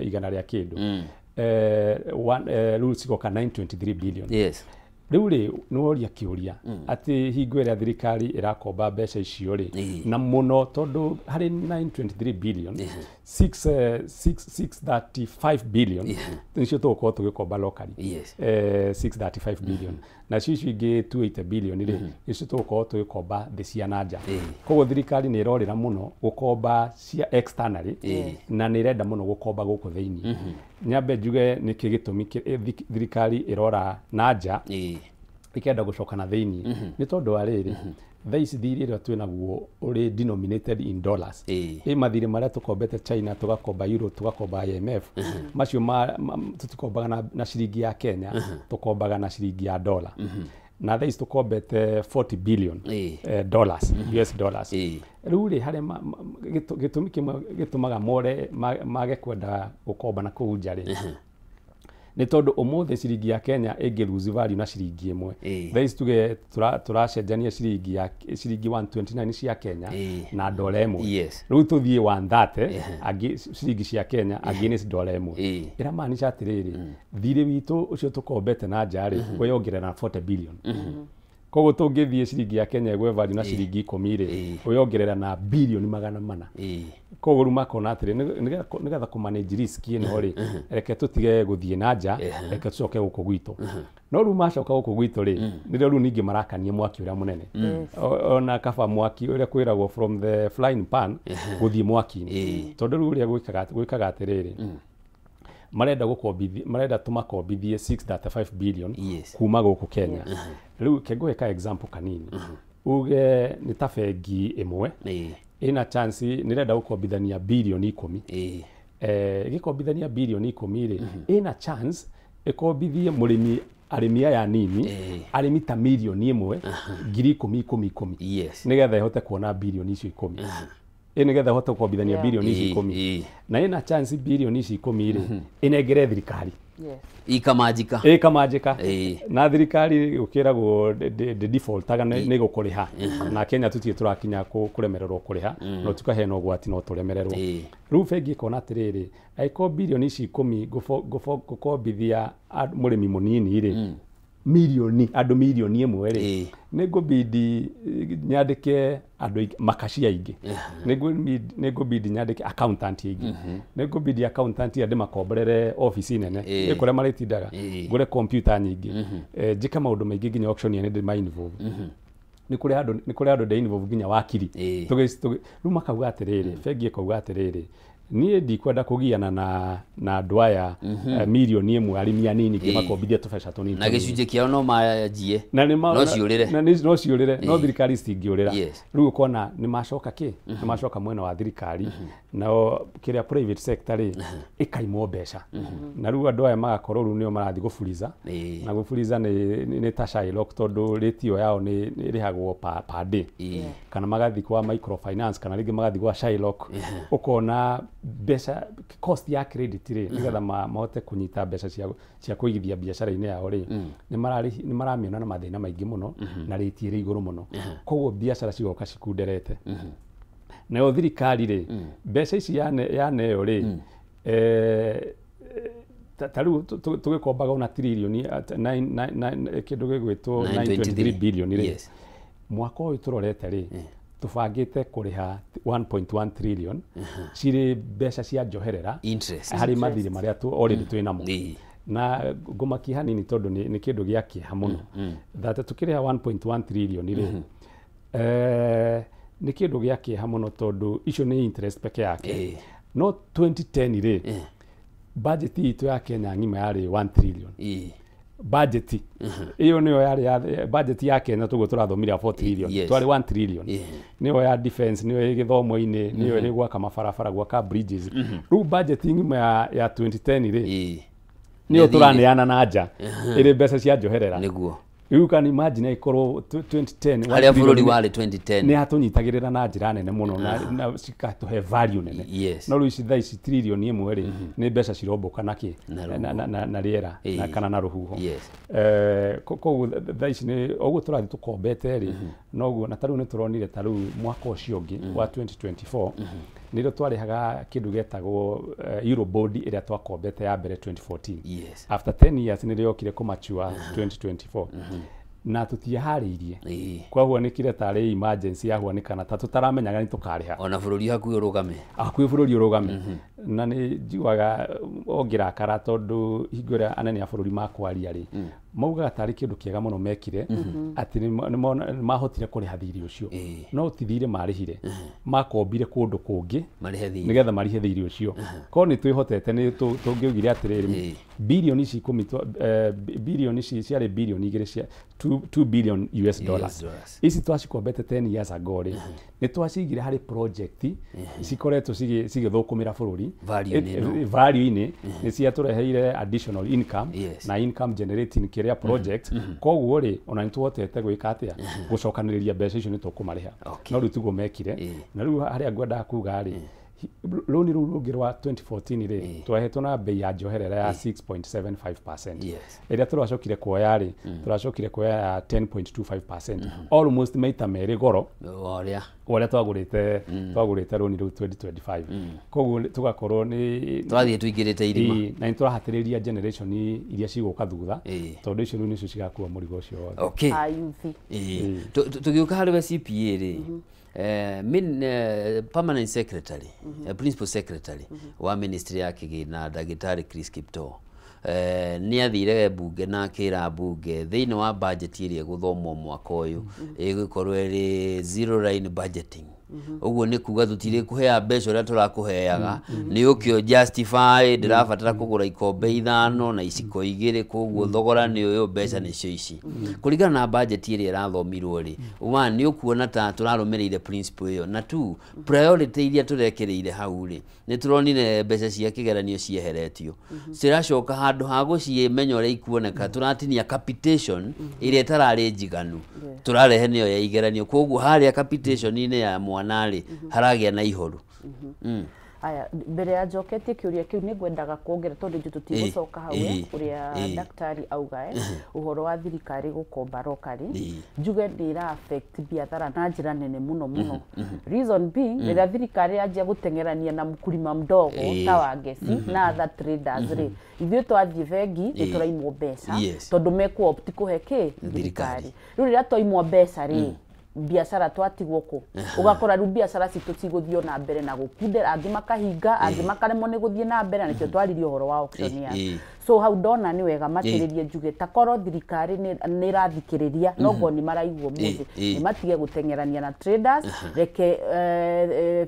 igana rĩa kĩndũ. Rĩu cigoka 923 billion. Rĩu rĩ nĩ woria kĩũria atĩ hingo ĩrĩa thirikari ĩrakomba mbeca icio rĩ, na mũno tondũ harĩ 923 billion 635 billion nĩcio tũgũkorwo tũgĩkomba locally, 635 billion, na cio icio ingĩ 280 billion rĩ nĩcio tũgũkorwo tũgĩkomba thĩ cia na nja. Koguo thirikari nĩ ĩrorĩra mũno gũkomba cia externally, na nĩ ĩrenda mũno gũkomba gũkũ thĩinĩ. Nyambe njuge nĩkĩ gĩtũmi thirikari ĩrora na nja ĩkenda gũcoka na thĩinĩ, nĩ tondũ wa rĩrĩ, Thaa ici thirĩ ĩrĩa twĩ naguo ũrĩ denominated in dollars. Ĩ mathirĩ marĩa tũkombete China, tũgakomba euro, tũgakomba IMF, macio tũtikombaga na ciringi ya Kenya, tũkombaga na ciringi ya dollar. Na thaa ici tũkombete 40 billion dollars, US dollars. Rĩu rĩ harĩa gĩtũmi kĩmwe gĩtũmaga more mage kwenda gũkomba na kũu nja rĩ, nĩ tondũ ũmũthĩ ciringi ya Kenya ĩngĩ lose value na ciringi ĩmwe. Thaa ici tuge tũracenjania ciringi ya ciringi 129 cia Kenya na dola ĩmwe. Rĩu tũthiĩ 130 angĩ ciringi cia Kenya against dola ĩmwe. Ĩramaanisha atĩrĩrĩ, thirĩ witũ ũcio tũkombete na nja rĩ, weyongerera na 40 billion. Koguo tũngĩthiĩ ciringi ya Kenya ĩgwe value na ciringi 10 rĩ, weyongerera na bilioni 400. Koguo rĩu makona atĩrĩ, nĩgetha kũ manage risk ĩno rĩ, reke tũtige gũthiĩ na nja, reke tũcoke gũkũ gwitũ. No rĩu macoka gũkũ gwitũ rĩ, nĩrĩo rĩu ningĩ marakania mwaki ũrĩa mũnene. Ona kaba mwaki ũrĩa kwĩragwo from the flying pan gũthiĩ mwaki-inĩ. Tondũ rĩu ũrĩa gwĩkaga atĩrĩrĩ, marenda gũkombithia, marenda tũmakombithie 6.5 billion kuma gũkũ Kenya. Rĩu kengũhe ka example kanini. Uge nĩ ta bengi ĩmwe ĩna chance nĩrenda gũkombithania bilioni 10. Ĩgĩkombithania bilioni 10 rĩ, ĩna chance ĩkombithie mũrĩmi, arĩmi aya nini, arĩmi ta milioni 1 ngiri 10 10 10, nĩgetha ĩhote kuona bilioni icio 10. Nĩgetha ĩhote gũkombithania bilioni ici 10. Na ĩna chance bilioni ici 10 rĩ, ĩnengere thirikari. Ikamanjika. Ikamanjika. Na thirikari ũkĩragwo defaultaga nĩ gũkũrĩha. Na Kenya tũtirĩ tũrakinya kũremererwo kũrĩha, no tukaheana ũgwati no tũremererwo. Rĩu bengi ĩkona atĩrĩrĩ, angĩkorwo bilioni ici 10 ngũkombithia mũrĩmi mũnini rĩ, milioni andũ milioni 1 rĩ, nĩ ngũbidi nyandĩke andũ makacia aingĩ, nĩ ngũbidi nyandĩke accountant aingĩ, nĩ ngũbidi accountant aya ndĩmakomborere ofici nene kũrĩa marĩtindaga, ngũre computer nyingĩ, njĩke maũndũ maingĩ nginya auction nĩ ndĩma involve. Nĩ kũrĩ andũ ndĩ involve nginya wakiri. Rĩu makauga atĩrĩrĩ, bengi ĩkauga atĩrĩrĩ, niĩ ndikwenda kũgiana na andũ aya milioni 1 arĩmi anini ngĩmakombithia tũbeca tũnini. Na gĩcunjĩ kĩao no manjie, no ciũrĩre. No ciũrĩre, no thirikari citingĩũrĩra. Rĩu ũkona nĩ macoka kĩ? Nĩ macoka mwena wa thirikari, nao kĩrĩa private sector rĩ, ĩkaimwo mbeca. Na rĩu andũ aya magakorwo rĩu nĩo marathiĩ gũburiza. Na gũburiza nĩ ta Shylock tondũ rate ĩyo yao nĩ ĩrĩhagwo per day. Kana magathiĩ kwa microfinance, kana rĩngĩ magathiĩ kwa Shylock. Ũkona mbeca cost ya credit rĩ, nĩgetha mahote kũnyita mbeca cia kũigithia biacara-inĩ yao rĩ, nĩ maramĩona na mathĩna maingĩ mũno na rate ĩrĩ igũrũ mũno. Koguo biacara cigoka cikunderete. Nayo thirikari rĩ, mbeca ici yaneo rĩ, ta rĩu tũgĩkombaga ona trilioni kĩndũ gĩgwĩtwo 923 billion rĩ, mwaka ũyũ tũrorete rĩ, tũbangĩte kũrĩha 1.1 trillion cirĩ mbeca cia njoherera harĩ mathirĩ marĩa already twĩ namo. Na ngũmakia hanini tondũ nĩ kĩndũ gĩa kĩeha mũno. That tũkĩrĩha 1.1 trillion rĩ, nĩ kĩndũ gĩa kĩeha mũno tondũ icio nĩ interest peke yake. No 2010 rĩ, budget itũ ya Kenya ng'ima yarĩ 1 trillion. Budget iyo niyo yari budget ya Kenya tugo turathomire 4 trillion, twari 1 trillion. Niyo ya defense, niyo githomo-inĩ, niyo iri gwaka mabarabara, gwaka bridges. Rĩu budget ng'ima ya 2010 rĩ, niyo turaneana na nja iri mbeca cia njoherera. Nĩguo. You can imagine ikorwo 2010 haria bururi wari 2010 ni hatunyitagirira na njira nene muno na cikatuhe value nene. No rĩu ici thaa ici trilioni 1 rĩ, nĩ mbeca ciromboka naki na rĩera na kana na rũhuho. Koguo thaa ici nĩ ũguo tũrathiĩ tũkombete rĩ, noguo na ta rĩu nĩ tũronire ta rĩu mwaka ũcio ũngĩ wa 2024 nĩrĩo twarĩhaga kĩndũ gĩetagwo Eurobond ĩrĩa twakombete ya mbere 2014. After 10 years nĩrĩo yokire kũmature 2024. Na tũtiharĩirie. Kwahuanĩkire tarĩ emergency yahuanĩkana ta tũtaramenyaga nĩ tũkarĩha. Ona bũrũri hakuhĩ ũrũgame. Hakuhĩ bũrũri ũrũgame. Na nĩ njiguaga ũngĩrakara tondũ hingo ĩrĩa anene a bũrũri makwaria rĩ, maugaga tarĩ kĩndũ kĩega mũno mekire, atĩ nĩ mahotire kũrĩha thirĩ ũcio. No ti thirĩ marĩhire, makombire kũndũ kũngĩ nĩgetha marĩhe thirĩ ũcio. Korwo nĩ twĩhotete nĩ tũngĩaugire atĩrĩrĩ, bilioni ici ikũmi, bilioni ici ciarĩ bilioni igĩrĩ cia 2 billion US dollars, ici twacikombete 10 years ago rĩ, nĩ twacigire harĩ project cikoretwo cigĩthũkũmĩra bũrũri value-inĩ, nĩ ciatũreheire additional income na income generating kĩrĩa project. Koguo rĩ, ona nĩ tũhotete gwĩka atĩa, gũcokanĩrĩria mbeca icio nĩ tũkũmarĩha. No rĩu tiguo mekire. Na rĩu harĩa ngwendaga kuga rĩ, rũni rũu rũngĩ rwa 2014 rĩ, twahetwo na bei ya njoherera ya 6.75%. Ĩrĩa tũracokire kuoya rĩ, tũracokire kuoya ya 10.25%, almost maita merĩ goro ũrĩa twagũrĩte rũni rũu 2025. Koguo tũgakorwo nĩ twathiĩ tũingĩrĩte irima, na nĩ tũrahatĩrĩria generation iria cigũka thutha, tondũ icio rĩu nĩcio cigakua mũrigo ũcio wothe. Tũgĩũka harĩ we CPA rĩ, permanent secretary, principal secretary wa ministry ya kĩgĩna ndagĩtarĩ Chris Kiptoo nĩ athire bunge na akĩra bunge thĩinĩ wa budget ĩrĩa ĩgũthomwo mwaka ũyũ ĩgũkorwo ĩrĩ zero line budgeting. Ũguo nĩ kuga tũtirĩ kũhea mbeca ũrĩa tũrakũheaga, nĩ ũkĩo justify ndĩrabatara kũgũra ikombe 5 na iciko 2, koguo thogora nĩ ũyũ, mbeca nĩcio ici. Kũringana na budget ĩrĩa ĩrathomirwo rĩ, one, nĩ ũkuona ta tũrarũmĩrĩire principle ĩyo, na two, priority iria tũrekereire hau rĩ, nĩ tũronire mbeca cia kĩgeranio cieheretio, ciracoka handũ ha gũcimenya ũrĩa ikuoneka, tũratinia capitation ĩrĩa ĩtararĩ njiganu, tũrarehe nĩyo ya igeranio, koguo harĩa capitation-inĩ ya mwana rĩ, haragĩa na ihoru. Aya, mbere ya njoketie kĩũria kĩu nĩ ngwendaga kuongerera tondũ ithuĩ tũtigũcoka hau ũrĩa daktari auga ũhoro wa thirikari gũkomba rokari, njuge nĩ ĩra affect biathara na njĩra nene mũno mũno. Reason being, rĩrĩa thirikari yanjia gũteng'erania na mkulima mdogo ta wa Ngeci na other traders rĩ, ithuĩ twathiĩ bengi nĩ tũraimwo mbeca tondũ mekũ-opt kũhe kĩ thirikari. Rĩu rĩrĩa twaimwo mbeca rĩ, biacara twatigwo kũ, ũgakora rĩu biacara citũ cigũthiĩ na mbere na gũkundera, angĩ makahinga, angĩ makaremwo nĩ gũthiĩ na mbere, na nĩkĩo twaririe ũhoro wa auctioneer. So hau ndona nĩ wega matĩrĩrie njuge ta korwo thirikari nĩ ĩrathikĩrĩria, no ngo nĩ maraigua ũmũthĩ, nĩ matige gũteng'erania na traders, reke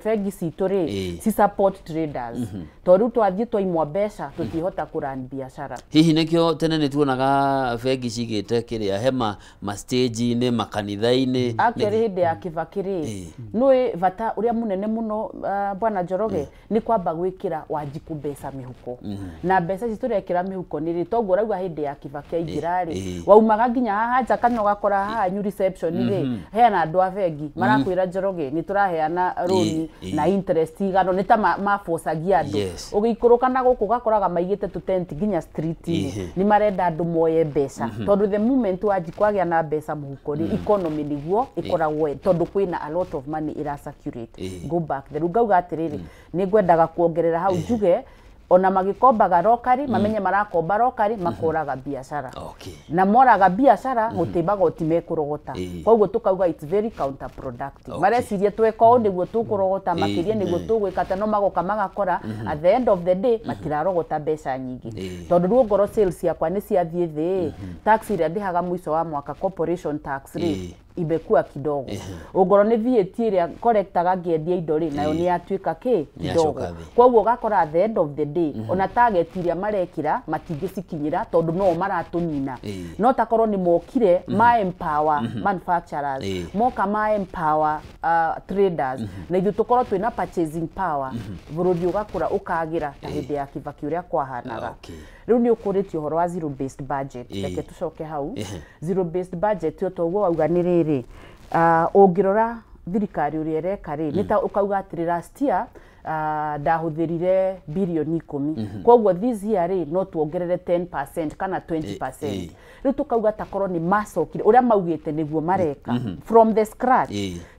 bengi citũ rĩ ci support traders, tondũ rĩu twathiĩ twaimwo mbeca tũtihota kũrun biacara. Hihi nĩkĩo tene nĩ tuonaga bengi cigĩte kĩrĩa hema ma stage-inĩ, makanitha-inĩ. Actually hĩndĩ ya Kibaki rĩ, nĩũĩ bata ũrĩa mũnene mũno bwana Njoroge nĩ kwamba gwĩkĩra Wanjikũ mbeca mĩhuko, na mbeca ici tũrekĩra mĩhuko nĩ rĩ, toguo ũrauga hĩndĩ ya Kibaki aingĩra rĩ, waumaga nginya haha nja kana ũgakora haha new reception rĩ, heana andũ a bengi marakwĩra Njoroge nĩ tũraheana rũni na interest igano, nĩ ta mabocagia andũ. Ũgĩikũrũka na gũkũ ũgakoraga maigĩte tũtenti nginya street-inĩ, nĩ marenda andũ moye mbeca, tondũ the moment Wanjikũ agĩa na mbeca mũhuko rĩ, economy nĩguo ĩkoragwo, tondũ kwĩna a lot of money ĩra circulate. Go back there, ngauga atĩrĩrĩ, nĩ ngwendaga kuongerera hau njuge ona magĩkombaga rokari, mamenye marakomba rokari, makoraga biacara. Na moraga biacara gũtĩ magoti mekũrogota. Koguo tũkauga it's very counterproductive. Mareciria tweka ũũ nĩguo tũkũrogota makĩria, nĩguo tũgwĩka atĩa, no magoka magakora at the end of the day matirarogota mbeca nyingĩ. Tondũ rĩu ongorwo sales ciakwa nĩ ciathiĩ thĩ, tax ĩrĩa ndĩhaga mũico wa mwaka, corporation tax rĩ, imekuwa kidogo. Ongorwo nĩ VAT ĩrĩa collectaga ngĩendia indo rĩ, nayo nĩ yatuĩka kĩ kidogo. Koguo ũgakora at the end of the day ona target iria marekĩra matingĩcikinyĩra tondũ no maratũnina. No takorwo nĩ mokire ma empower manufacturers, moka ma empower traders, na ithuĩ tũkorwo twĩna purchasing power, bũrũri ũgakũra ũkagĩra ta hĩndĩ ya Kibaki ũrĩa kwahanaga. Rĩu nĩ ũkũrĩtie ũhoro wa zero based budget, reke tũcoke hau. Zero based budget yo toguo wauga nĩ rĩrĩ, ũngĩrora thirikari ũrĩa ĩreka rĩ, nĩ ta ũkauga atĩrĩ last year ndahũthĩrire bilioni 10, koguo this year rĩ no tuongerere 10% kana 20%. Rĩu tũkauga takorwo nĩ macokire ũrĩa maugĩte nĩguo mareka from the scratch,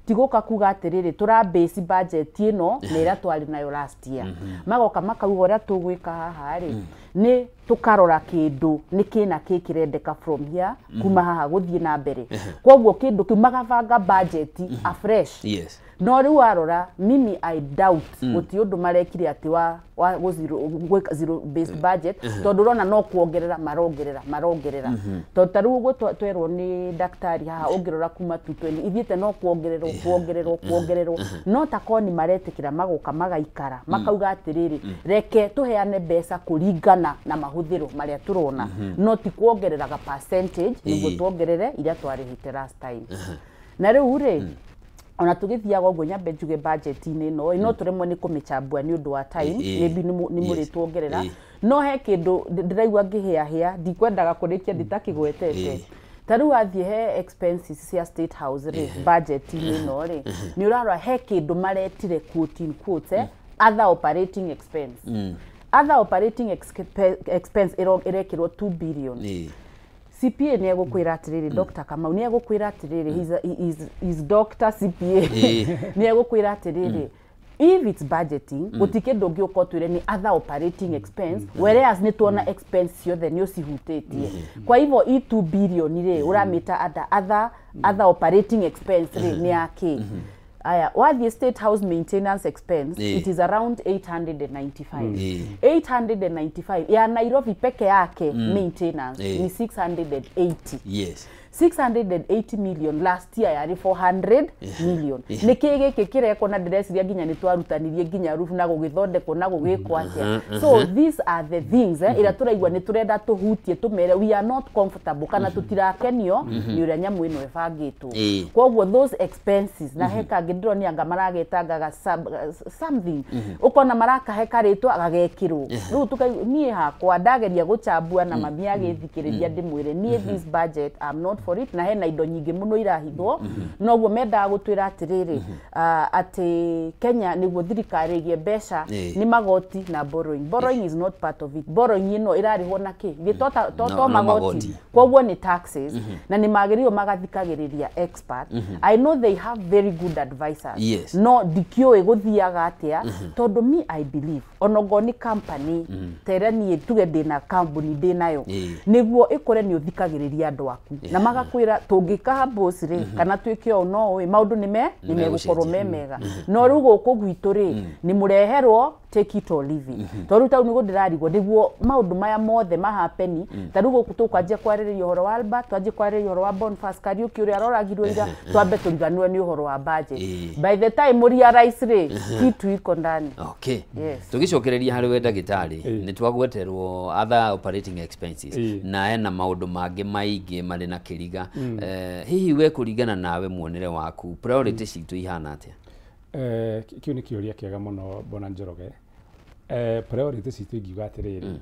tigoka kuga atĩrĩrĩ tũra base budget ĩno na ĩrĩa twarĩ nayo last year. Magoka makauga ũrĩa tũgwĩka haha rĩ, nĩ Tukarora kindu ni kina kikirendeka from here kuma haha guthie na mbere koguo kindu kiu magabanga budget afresh. Yes. No riu warora mimi I doubt guti undu marekire ati wa zero based budget tondu urona no kuongerera marongerera tondu ta riu uguo twerwo ni daktari haha ungirora kuma 220 ithiete no kuongererwo no ta koni maretikira maguka magaikara makauga atiriri reke tuheane mbeca kuringana na mahuthiro maria turona no ti kuongereraga percentage niguo tuongerere iria twarihite last time. Na riu ri ona tugithiaga uguo nyambe njuge budget-inĩ ĩno no turemwo nĩ kũmĩchambua nĩ ũndũ wa time maybe nĩ mũrĩtuongerera no he kĩndũ ndĩraigua ngĩhĩahĩa ndikwendaga kũrĩkia nditakĩgwetete. Ta rĩu wathiĩ he expenses cia State House rĩ budget-inĩ ĩno rĩ nĩ ũrarora he kĩndũ maretire quote in quotes other operating expense. Other operating expense ĩrekĩrwo 2 billion. CPA ni egũkwĩra atĩrĩrĩ Dr. Kamau ni egũkwĩra atĩrĩrĩ he's Dr. CPA ni egũkwĩra atĩrĩrĩ if it's budgeting gũtikĩ ndũ ũngĩũka ũtwĩre ni other operating expense whereas nĩ tuona expense ciothe nĩ ũcihutĩtie. Kwa hivyo i 2 billion rĩ ũramĩta other operating expense rĩ nĩ yakĩ. Aya, wathiĩ State House maintenance expense, it is around 895. 895 ya Nairobi peke yake maintenance ni 680. Yes. 680 million last year yari 400 million. Niki giki kirekwo na ndireciria nginya ni twarutanirie nginya roof na gugithondekwo na gugikwo atia. So these are the things ira turaigua ni turenda tuhutie tumere we are not comfortable kana tutirakenio ni uria nyamu ino ibangitwo. Koguo those expenses na he kangi ndironi anga maragetangaga something ukona marakahe karitwa agagekirwo riu tukai nie hakwa ndageria guchambua na mami agithikiriria ndimwire nie this budget I'm not for it na hena indo nyingĩ mũno irahithwo noguo mendaga gũtwĩra atĩrĩrĩ atĩ Kenya nĩguo thirikari ĩgĩe mbeca nĩ magoti na borrowing. Borrowing is not part of it. Borrowing ĩno ĩrarĩhwo na kĩ gĩ to magoti koguo nĩ taxes na nĩ magĩrĩirwo magathikagĩrĩria expert. I know they have very good advisors. No ndikĩũĩ gũthiaga atĩa tondũ me I believe onogo nĩ company tera niĩ tuge ndĩna kambuni ndĩnayo nĩguo ĩkũre nĩ ũthikagĩrĩria andũ aku na magakwĩra tũngĩka boss rĩ kana twĩke ũũ no ũĩ maũndũ nĩ megũkorwo me mega no rĩu gũkũ gwitũ rĩ nĩ mũreherwo take it or leave it. Tondũ tau nĩguo ndĩrarigwo nĩguo maũndũ maya mothe mahapeni ta rĩu gũkũ tũkwanjia kwarĩrĩria ũhoro wa Albert twanjie kwarĩrĩria ũhoro wa Boniface Kariuki ũrĩa aroragirwo ira twambe tũriganĩrwo nĩ ũhoro wa budget. By the time ũrealize rĩ kitu iko ndani. Okay. Tũgĩcokereria harĩ we ndagĩtarĩ nĩ twagweterwo other operating expenses na hena maũndũ mangĩ maingĩ marĩ na kĩriga. Hihi we kũringana nawe muonere waku priority citũ ihana atĩa? Kĩu nĩ kĩũria kĩega mũno Bwana Njoroge. Priority citũ ingiuga atĩrĩrĩ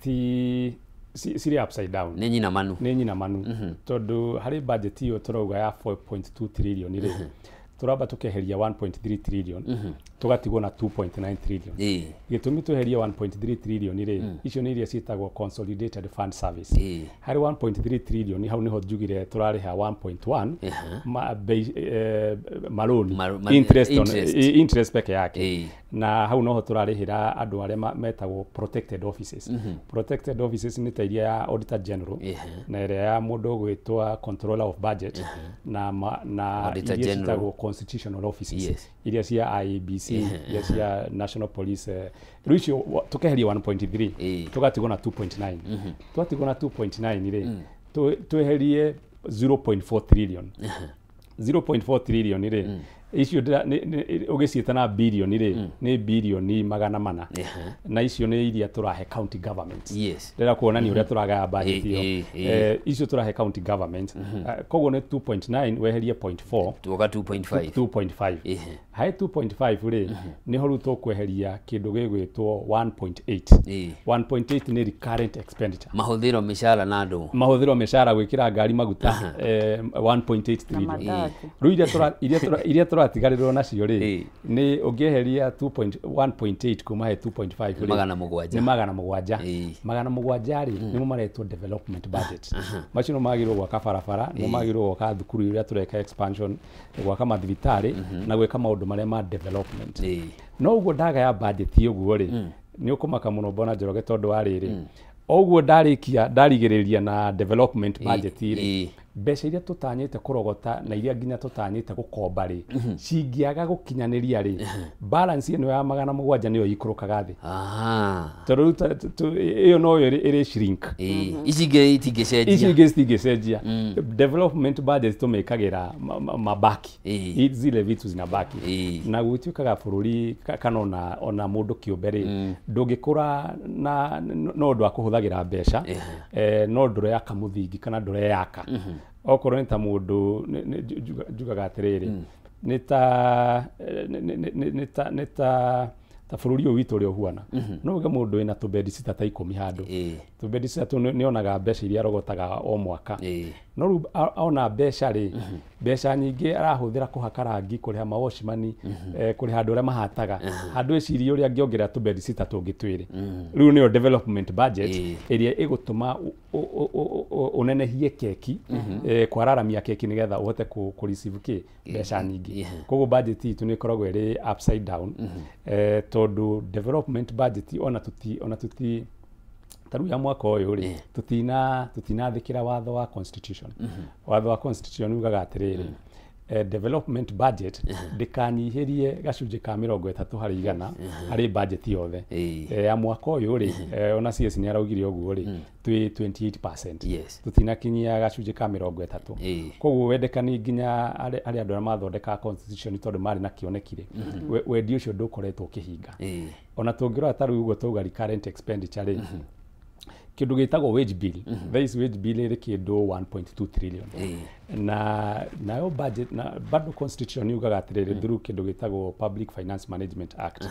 ti cirĩ upside down. Nĩ nyina manu. Nĩ nyina manu tondũ harĩ budget ĩyo tũrauga ya 4.2 trillion rĩ turamba tukeheria 1.3 trillion tugatigwo na 2.9 trillion. Gĩtũmi tweherie 1.3 trillion rĩ icio nĩ iria ciĩtagwo consolidated fund service. Harĩ 1.3 trillion hau niho njugire turarĩha 1.1 maroni interest on interest peke yake na hau noho turarĩhĩra andũ arĩa metagwo protected offices. Protected offices nĩ ta iria ya auditor general na ĩrĩa ya mũndũ ũgwĩtwa controller of budget na iria ciĩtagwo constitutional offices iria cia IEBC iria cia national police. Rĩu icio tukeheria 1.3 tugatigwo na 2.9. Twatigwo na 2.9 rĩ tweherie 0.4 trillion. 0.4 trillion rĩ icio ũgĩciĩta na bilioni rĩ nĩ bilioni 400 na icio nĩ iria tũrahe county government. Ndĩrenda kuonania ũrĩa tũragaya budget ĩyo. Icio tũrahe county government koguo nĩ 2.9 weherie 0.4 tuoka 2.5. 2.5 harĩ 2.5 rĩ nĩho rĩu tũkweheria kĩndũ gĩgwĩtwo 1.8. 1.8 nĩ recurrent expenditure, mahũthĩro mĩcara na andũ, mahũthĩro mĩcara, gwĩkĩra ngari maguta 1.8 trillion. Rĩu iria tũratigarĩrwo nacio rĩ nĩ ũngĩeheria 1.8 kuma he 2.5 rĩ 700. Nĩ 700. 700 rĩ nĩmo maretwo development budget. Macio nĩmo magĩrĩirwo gwaka barabara, nĩmo magĩrĩirwo gwaka thukuru iria tũreka expansion, gwaka mathibitarĩ na gwĩka maũndũ marĩa ma development. No ũguo ndagaya budget ũguo rĩ nĩ ũkũmaka mũno Bwana Njoroge tondũ wa rĩrĩ Oguo ndarikia ndarigĩrĩria na development budget rĩ, mbeca iria tũtanyĩte kũrogota na iria nginya tũtanyĩte gũkomba rĩ, cingĩaga gũkinyanĩria rĩ, balance ĩno ya 700 nĩyo ikũrũkaga thĩ. Tondũ rĩu ĩyo noyo ĩrĩ shrink. Ici ingĩ itingĩcenjia. Ici ingĩ citingĩcenjia. Development budget tũmĩkagĩra mabaki, zile vitu zinabaki. Na gũtuĩkaga bũrũri kana ona mũndũ kĩũmbe rĩ, ndũngĩkũra na no ũndũ wa kũhũthagĩra mbeca, no ndũreyaka mũthingi kana ndũreyaka. Okorwo nĩ ta mũndũ njugaga atĩrĩrĩ, nĩ ta ta bũrũri ũyũ witũ ũrĩa ũhuana, no uge mũndũ wĩna tũbedisita ta 10 handũ, tũbedisita tũ nĩonaga mbeca iria arogotaga o mwaka, no rĩu ona mbeca rĩ, mbeca nyingĩ arahũthĩra kũhaka rangi, kũrĩha mawatchman, kũrĩha andũ arĩa mahataga, handũ ecirie ũrĩa angĩongerera tũbedisita tũngĩ twĩrĩ. Rĩu nĩyo development budget ĩrĩa ĩgũtũma ũnenehie keki, kwararamia keki nĩgetha ũhote kũ receive kĩ mbeca nyingĩ. Koguo budget itũ nĩ ĩkoragwo ĩrĩ upside down, tondũ development budget ona tuti ta rĩu ya mwaka ũyũ rĩ, tutinathĩkĩra watho wa constitution. Watho wa constitution ugaga atĩrĩrĩ, development budget ndĩkanyihĩrie gacunjĩ ka 30 harĩ igana harĩ budget yothe. Ya mwaka ũyũ rĩ, ona CS nĩ araugire ũguo rĩ, twĩ 28%. Tutinakinyia gacunjĩ ka 30. Koguo wendekani nginya harĩ andũ arĩa mathondekaga constitution tondũ marĩ na kĩoneki rĩ, wendi ũcio ndũkoretwo ũkĩhinga. Ona tũngĩrora ta rĩu ũguo twauga recurrent expenditure rĩ, kĩndũ gĩtagwo wage bill, thaa ici wage bill ĩrĩ kĩndũ 1.2 trillion. Na nayo budget na bado constitution yugaga atĩrĩrĩ through kĩndũ gĩtagwo Public Finance Management Act,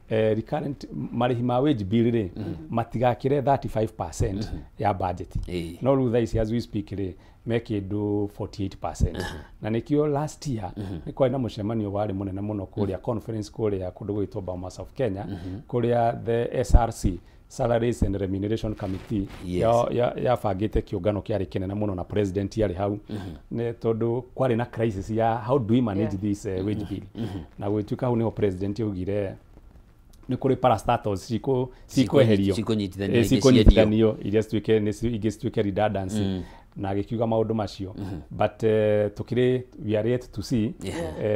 recurrent marĩhi ma wage bill rĩ matigakĩre 35% ya budget. No rĩu thaa ici as we speak rĩ me kĩndũ 48%. Na nĩkĩo last year nĩ kwarĩ na mũcemanio warĩ mũnene mũno kũrĩa conference kũrĩa kũndũ gwĩtwo Bomas of Kenya, kũrĩa the SRC Salaries and Remuneration Committee yabangĩte kĩũngano kĩarĩ kĩnene mũno na president yarĩ hau, nĩ tondũ kwarĩ na crisis ya how do we manage this wage bill. Na gwĩtuĩka hau nĩho president yaugire nĩ kũrĩ parastatals cikweherio, cikũnyitithanio iria cituĩke ingĩ cituĩke redundancy, na agĩkiuga maũndũ macio. But tukĩrĩ we are yet to see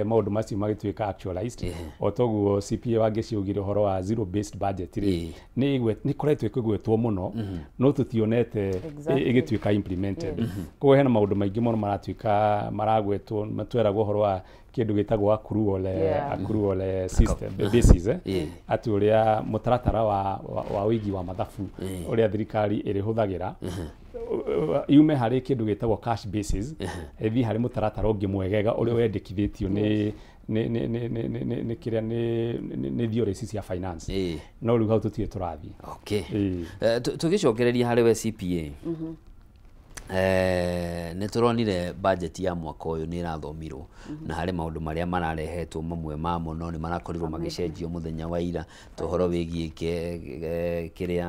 maũndũ macio magĩtuĩka actualized. O toguo CPA wangĩciugire ũhoro wa zero based budget rĩ, nĩ ĩkoretwo ĩkĩgwetwo mũno, no tũtionete ĩgĩtuĩka implemented. Koguo hena maũndũ maingĩ mũno maratuĩka maragwetwo, matweragwo ũhoro wa kĩndũ gĩtagwo accrual system basis, atĩ ũrĩa mũtaratara wa ũigi wa mathabu ũrĩa thirikari ĩrĩhũthagĩra yume harĩ kĩndũ gĩtagwo cash basis ĩthiĩ harĩ mũtaratara ũngĩ mwegega ũrĩa wendekithĩtio nĩ nĩ kĩrĩa nĩ theory cia finance. No rĩu hau tũtirĩ tũrathiĩ. Okay. Tũgĩcokereria harĩ we CPA, nĩ tũronire budget ya mwaka ũyũ nĩ ĩrathomirwo, na harĩ maũndũ marĩa mararehetwo mamwe mamo no nĩ marakorirwo magĩcenjio mũthenya wa ira, ũhoro wĩgiĩ kĩrĩa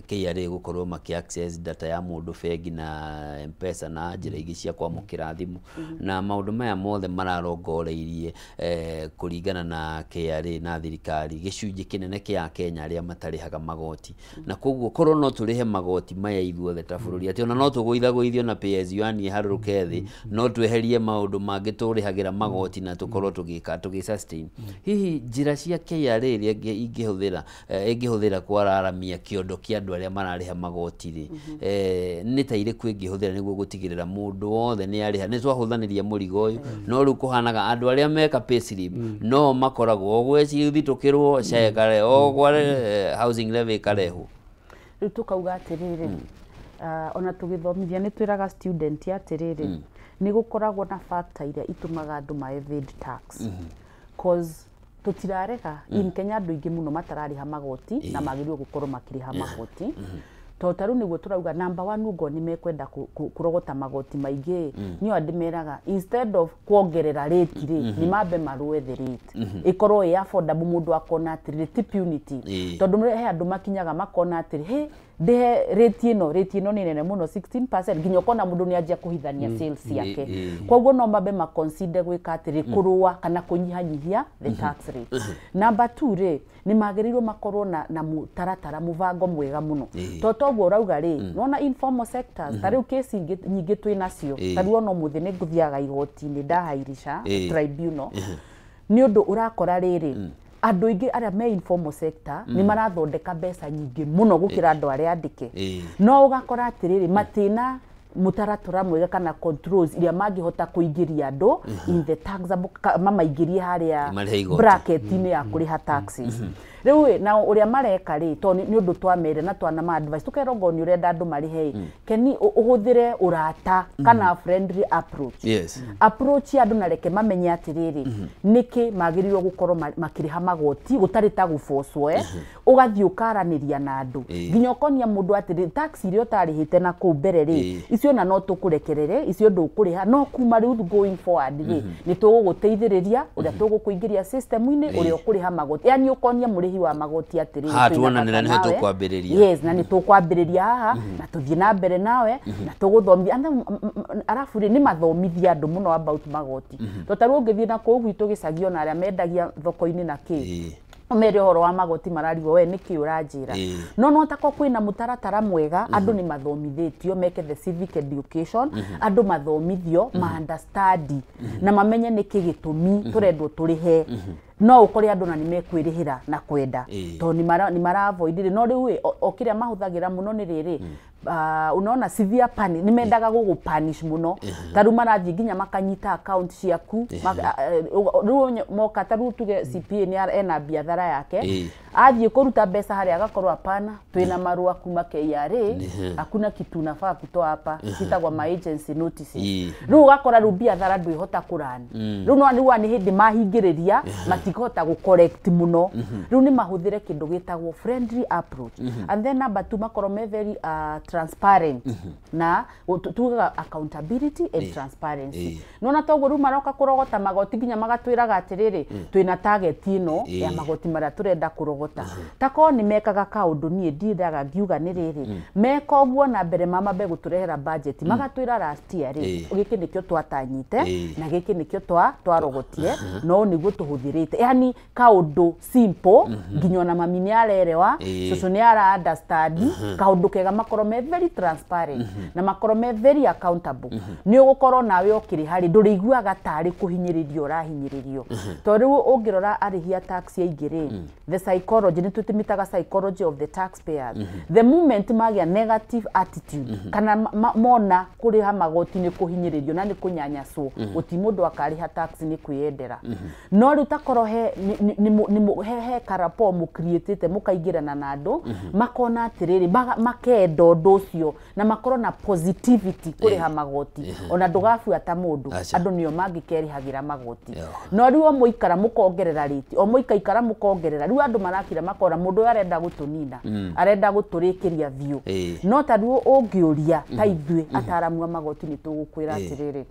KRA gũkorwo makĩ access data ya mũndũ bengi na M-Pesa na njĩra ingĩ cia kwamũkĩra thimũ, na maũndũ maya mothe mararongoreirie kũringana na KRA na thirikari gĩcunjĩ kĩnene kĩa Kenya arĩa matarĩhaga magoti. Na koguo korwo no tũrĩhe magoti maya ithuothe ta bũrũri, atĩ ona no tũgũithagũithio na pay as you earn iharũrũke thĩ, no tweherie maũndũ mangĩ tũrĩhagĩra magoti na tũkorwo tũgĩka tũgĩ sustain. Hihi njĩra cia KRA iria ĩngĩhũthĩra kwararamia kĩondo kĩa andũ arĩa mararĩha magoti rĩ, nĩ ta irĩkũ ĩngĩhũthĩra nĩguo gũtigĩrĩra mũndũ wothe nĩ arĩha? Nĩ twahũthanĩria mũrigo ũyũ, no rĩu kũhanaga andũ arĩa meka payslip no makoragwo ogwecithitũkĩrwo SHA ĩkarehwo, ogwa housing levy ĩkarehwo. Rĩu tũkauga atĩrĩrĩ, ona tũgĩthomithia nĩ twĩraga student atĩrĩrĩ, nĩ gũkoragwo na factor iria itũmaga andũ ma evade tax, cause tũtirarega in Kenya andũ aingĩ mũno matararĩha magoti na magĩrĩirwo gũkorwo makĩrĩha magoti. Tondũ ta rĩu nĩguo tũrauga number one ũngorwo nĩ mekwenda kũrogota magoti maingĩ, niĩ ndĩmeraga instead of kuongerera rate rĩ, nĩ mambe marũe the rate ĩkorwo ĩ affordable, mũndũ akona atĩrĩrĩ ti punitive. Tondũ he andũ makinyaga makona atĩrĩ, he Ndĩhe rate ĩno, rate ĩno nĩ nene mũno 16% nginya ũkona mũndũ nĩ anjia kũhithania sales yake. Koguo no mambe ma consider gwĩka atĩrĩ, kũrũa kana kũnyihanyihia the tax rate. Number 2 rĩ, nĩ magĩrĩirwo makorwo na mũtaratara, mũbango mwega mũno. To toguo ũrauga rĩ, nĩwona informal sectors ta rĩu kesi nyingĩ twĩ nacio, ta rĩu ona ũmũthĩ nĩ ngũthiaga igoti-inĩ ndahairisha tribunal, nĩ ũndũ ũrakora rĩrĩ, andũ aingĩ arĩa me informal sector nĩ marathondeka mbeca nyingĩ mũno gũkĩra andũ arĩa andĩke. No ũgakora atĩrĩrĩ, matina mũtaratara mwega kana controls iria mangĩhota kũingĩria andũ in the taxable, mamaingĩrie harĩa bracket-inĩ ya kũrĩha taxes. Rĩu na ũrĩa mareka rĩ, to nĩ ũndũ twamere na twana ma advice tukerwo ngo nĩ ũrenda andũ marĩhe, keni ũhũthĩre ũrata kana friendly approach. Approach ya andũ na reke mamenye atĩrĩrĩ, nĩkĩ magĩrĩirwo gũkorwo makĩrĩha magoti gũtarĩ ta gũbocwo, ũgathiĩ ũkaranĩria na andũ nginya ũkonia mũndũ atĩrĩ, tax iria ũtarĩhĩte na kũu mbere rĩ, icio na no tũkũrekerere, icio ndũkũrĩha, no kuma rĩu going forward rĩ, nĩ tũgũgũteithĩrĩria ũrĩa tũgũkũingĩria system-inĩ ũrĩa ũkũrĩha magoti, yani ũkonia mũrĩhi wa magoti atĩrĩrĩ, ha tuonanĩra nĩho tũkwambĩrĩria. Yes, na nĩ tũkwambĩrĩria haha na tũthiĩ na mbere nawe na tũgũthomithia. Arabu rĩ, nĩ mathomithia andũ mũno about magoti, to ta rĩu ũngĩthiĩ na kũu gwitũ gĩcagi ona arĩa mendagia thoko-inĩ na kĩ, ũmere ũhoro wa magoti mararigwo we nĩkĩ ũranjĩra. No tako kwĩna mũtaratara mwega, andũ nĩ mathomithĩtio meke the civic education, andũ mathomithio ma understand na mamenye nĩkĩ gĩtũmi tũrendwo tũrĩhe. No ũkore andũ na nĩ mekwĩrĩhĩra na kwenda tondũ nĩ mara avoid. No rĩu o kĩrĩa mahũthagĩra mũno nĩ rĩrĩ, unaona severe punish, nĩ mendaga gũgũ punish mũno, ta rĩu marathiĩ nginya makanyita account ciaku, rĩu moka ta rĩu tuge CPA nĩ ena biathara yake, athiĩ kũruta mbeca harĩa agakorwo hapana, twĩna marũa kuma KRA, hakuna kitu unafaa kutoa hapa, citagwo ma agency notices. Rĩu ũgakora rĩu biathara ndwĩhota kũrani, rĩu no nĩ hĩndĩ mahingĩrĩria matikũhota gũ correct mũno. Rĩu nĩ mahũthĩre kĩndũ gĩtagwo friendly approach, and then number 2 makorwo me very transparent na tugaga accountability and transparency. Nona toguo rĩu maroka kũrogota magoti nginya magatwĩraga atĩrĩrĩ, twĩna target ĩno ya magoti marĩa tũrenda kũrogota. Takorwo nĩ mekaga kaũndũ niĩ ndiendaga ngiuga nĩ rĩrĩ, meka ũguo na mbere mamambe gũtũrehera budget, magatwĩra last year rĩ, gĩkĩ nĩkĩo twatanyite na gĩkĩ nĩkĩo twarogotire, no nĩguo tũhũthĩrĩte, yani kaũndũ simple nginya ona mami nĩ arerewa, cũcũ nĩ ara understand, kaũndũ kega makorwo me very transparent na makorwo me very accountable. Nĩ ũgũkorwo nawe ũkĩrĩha rĩ, ndũrĩiguaga tarĩ kũhinyĩrĩrio ũrahinyĩrĩrio. Tondũ rĩu ũngĩrora arĩhi a tax aingĩ rĩ, the psychology nĩ tũtĩmĩtaga psychology of the taxpayers. The moment magĩa negative attitude kana mona kũrĩha magoti nĩ kũhinyĩrĩrio na nĩ kũnyanyaswo, gũti mũndũ akarĩha tax nĩ kwĩyendera. No rĩu takorwo he karapo mũcreatĩte mũkaingĩrana na andũ makona atĩrĩrĩ, makenda ũndũ ũcio na makorwo na positivity kũrĩha magoti, ona ndũgabuata mũndũ, andũ nĩo mangĩkerĩhagĩra magoti. No rĩu o mũikara mũkongerera rĩti, o mũikaikara mũkongerera, rĩu andũ marakira makora mũndũ ũyũ arenda gũtũnina, arenda gũtũrĩkĩria biũ. No ta rĩu ũngĩũria ta ithuĩ ataramu a magoti nĩ tũgũkwĩra atĩrĩrĩ,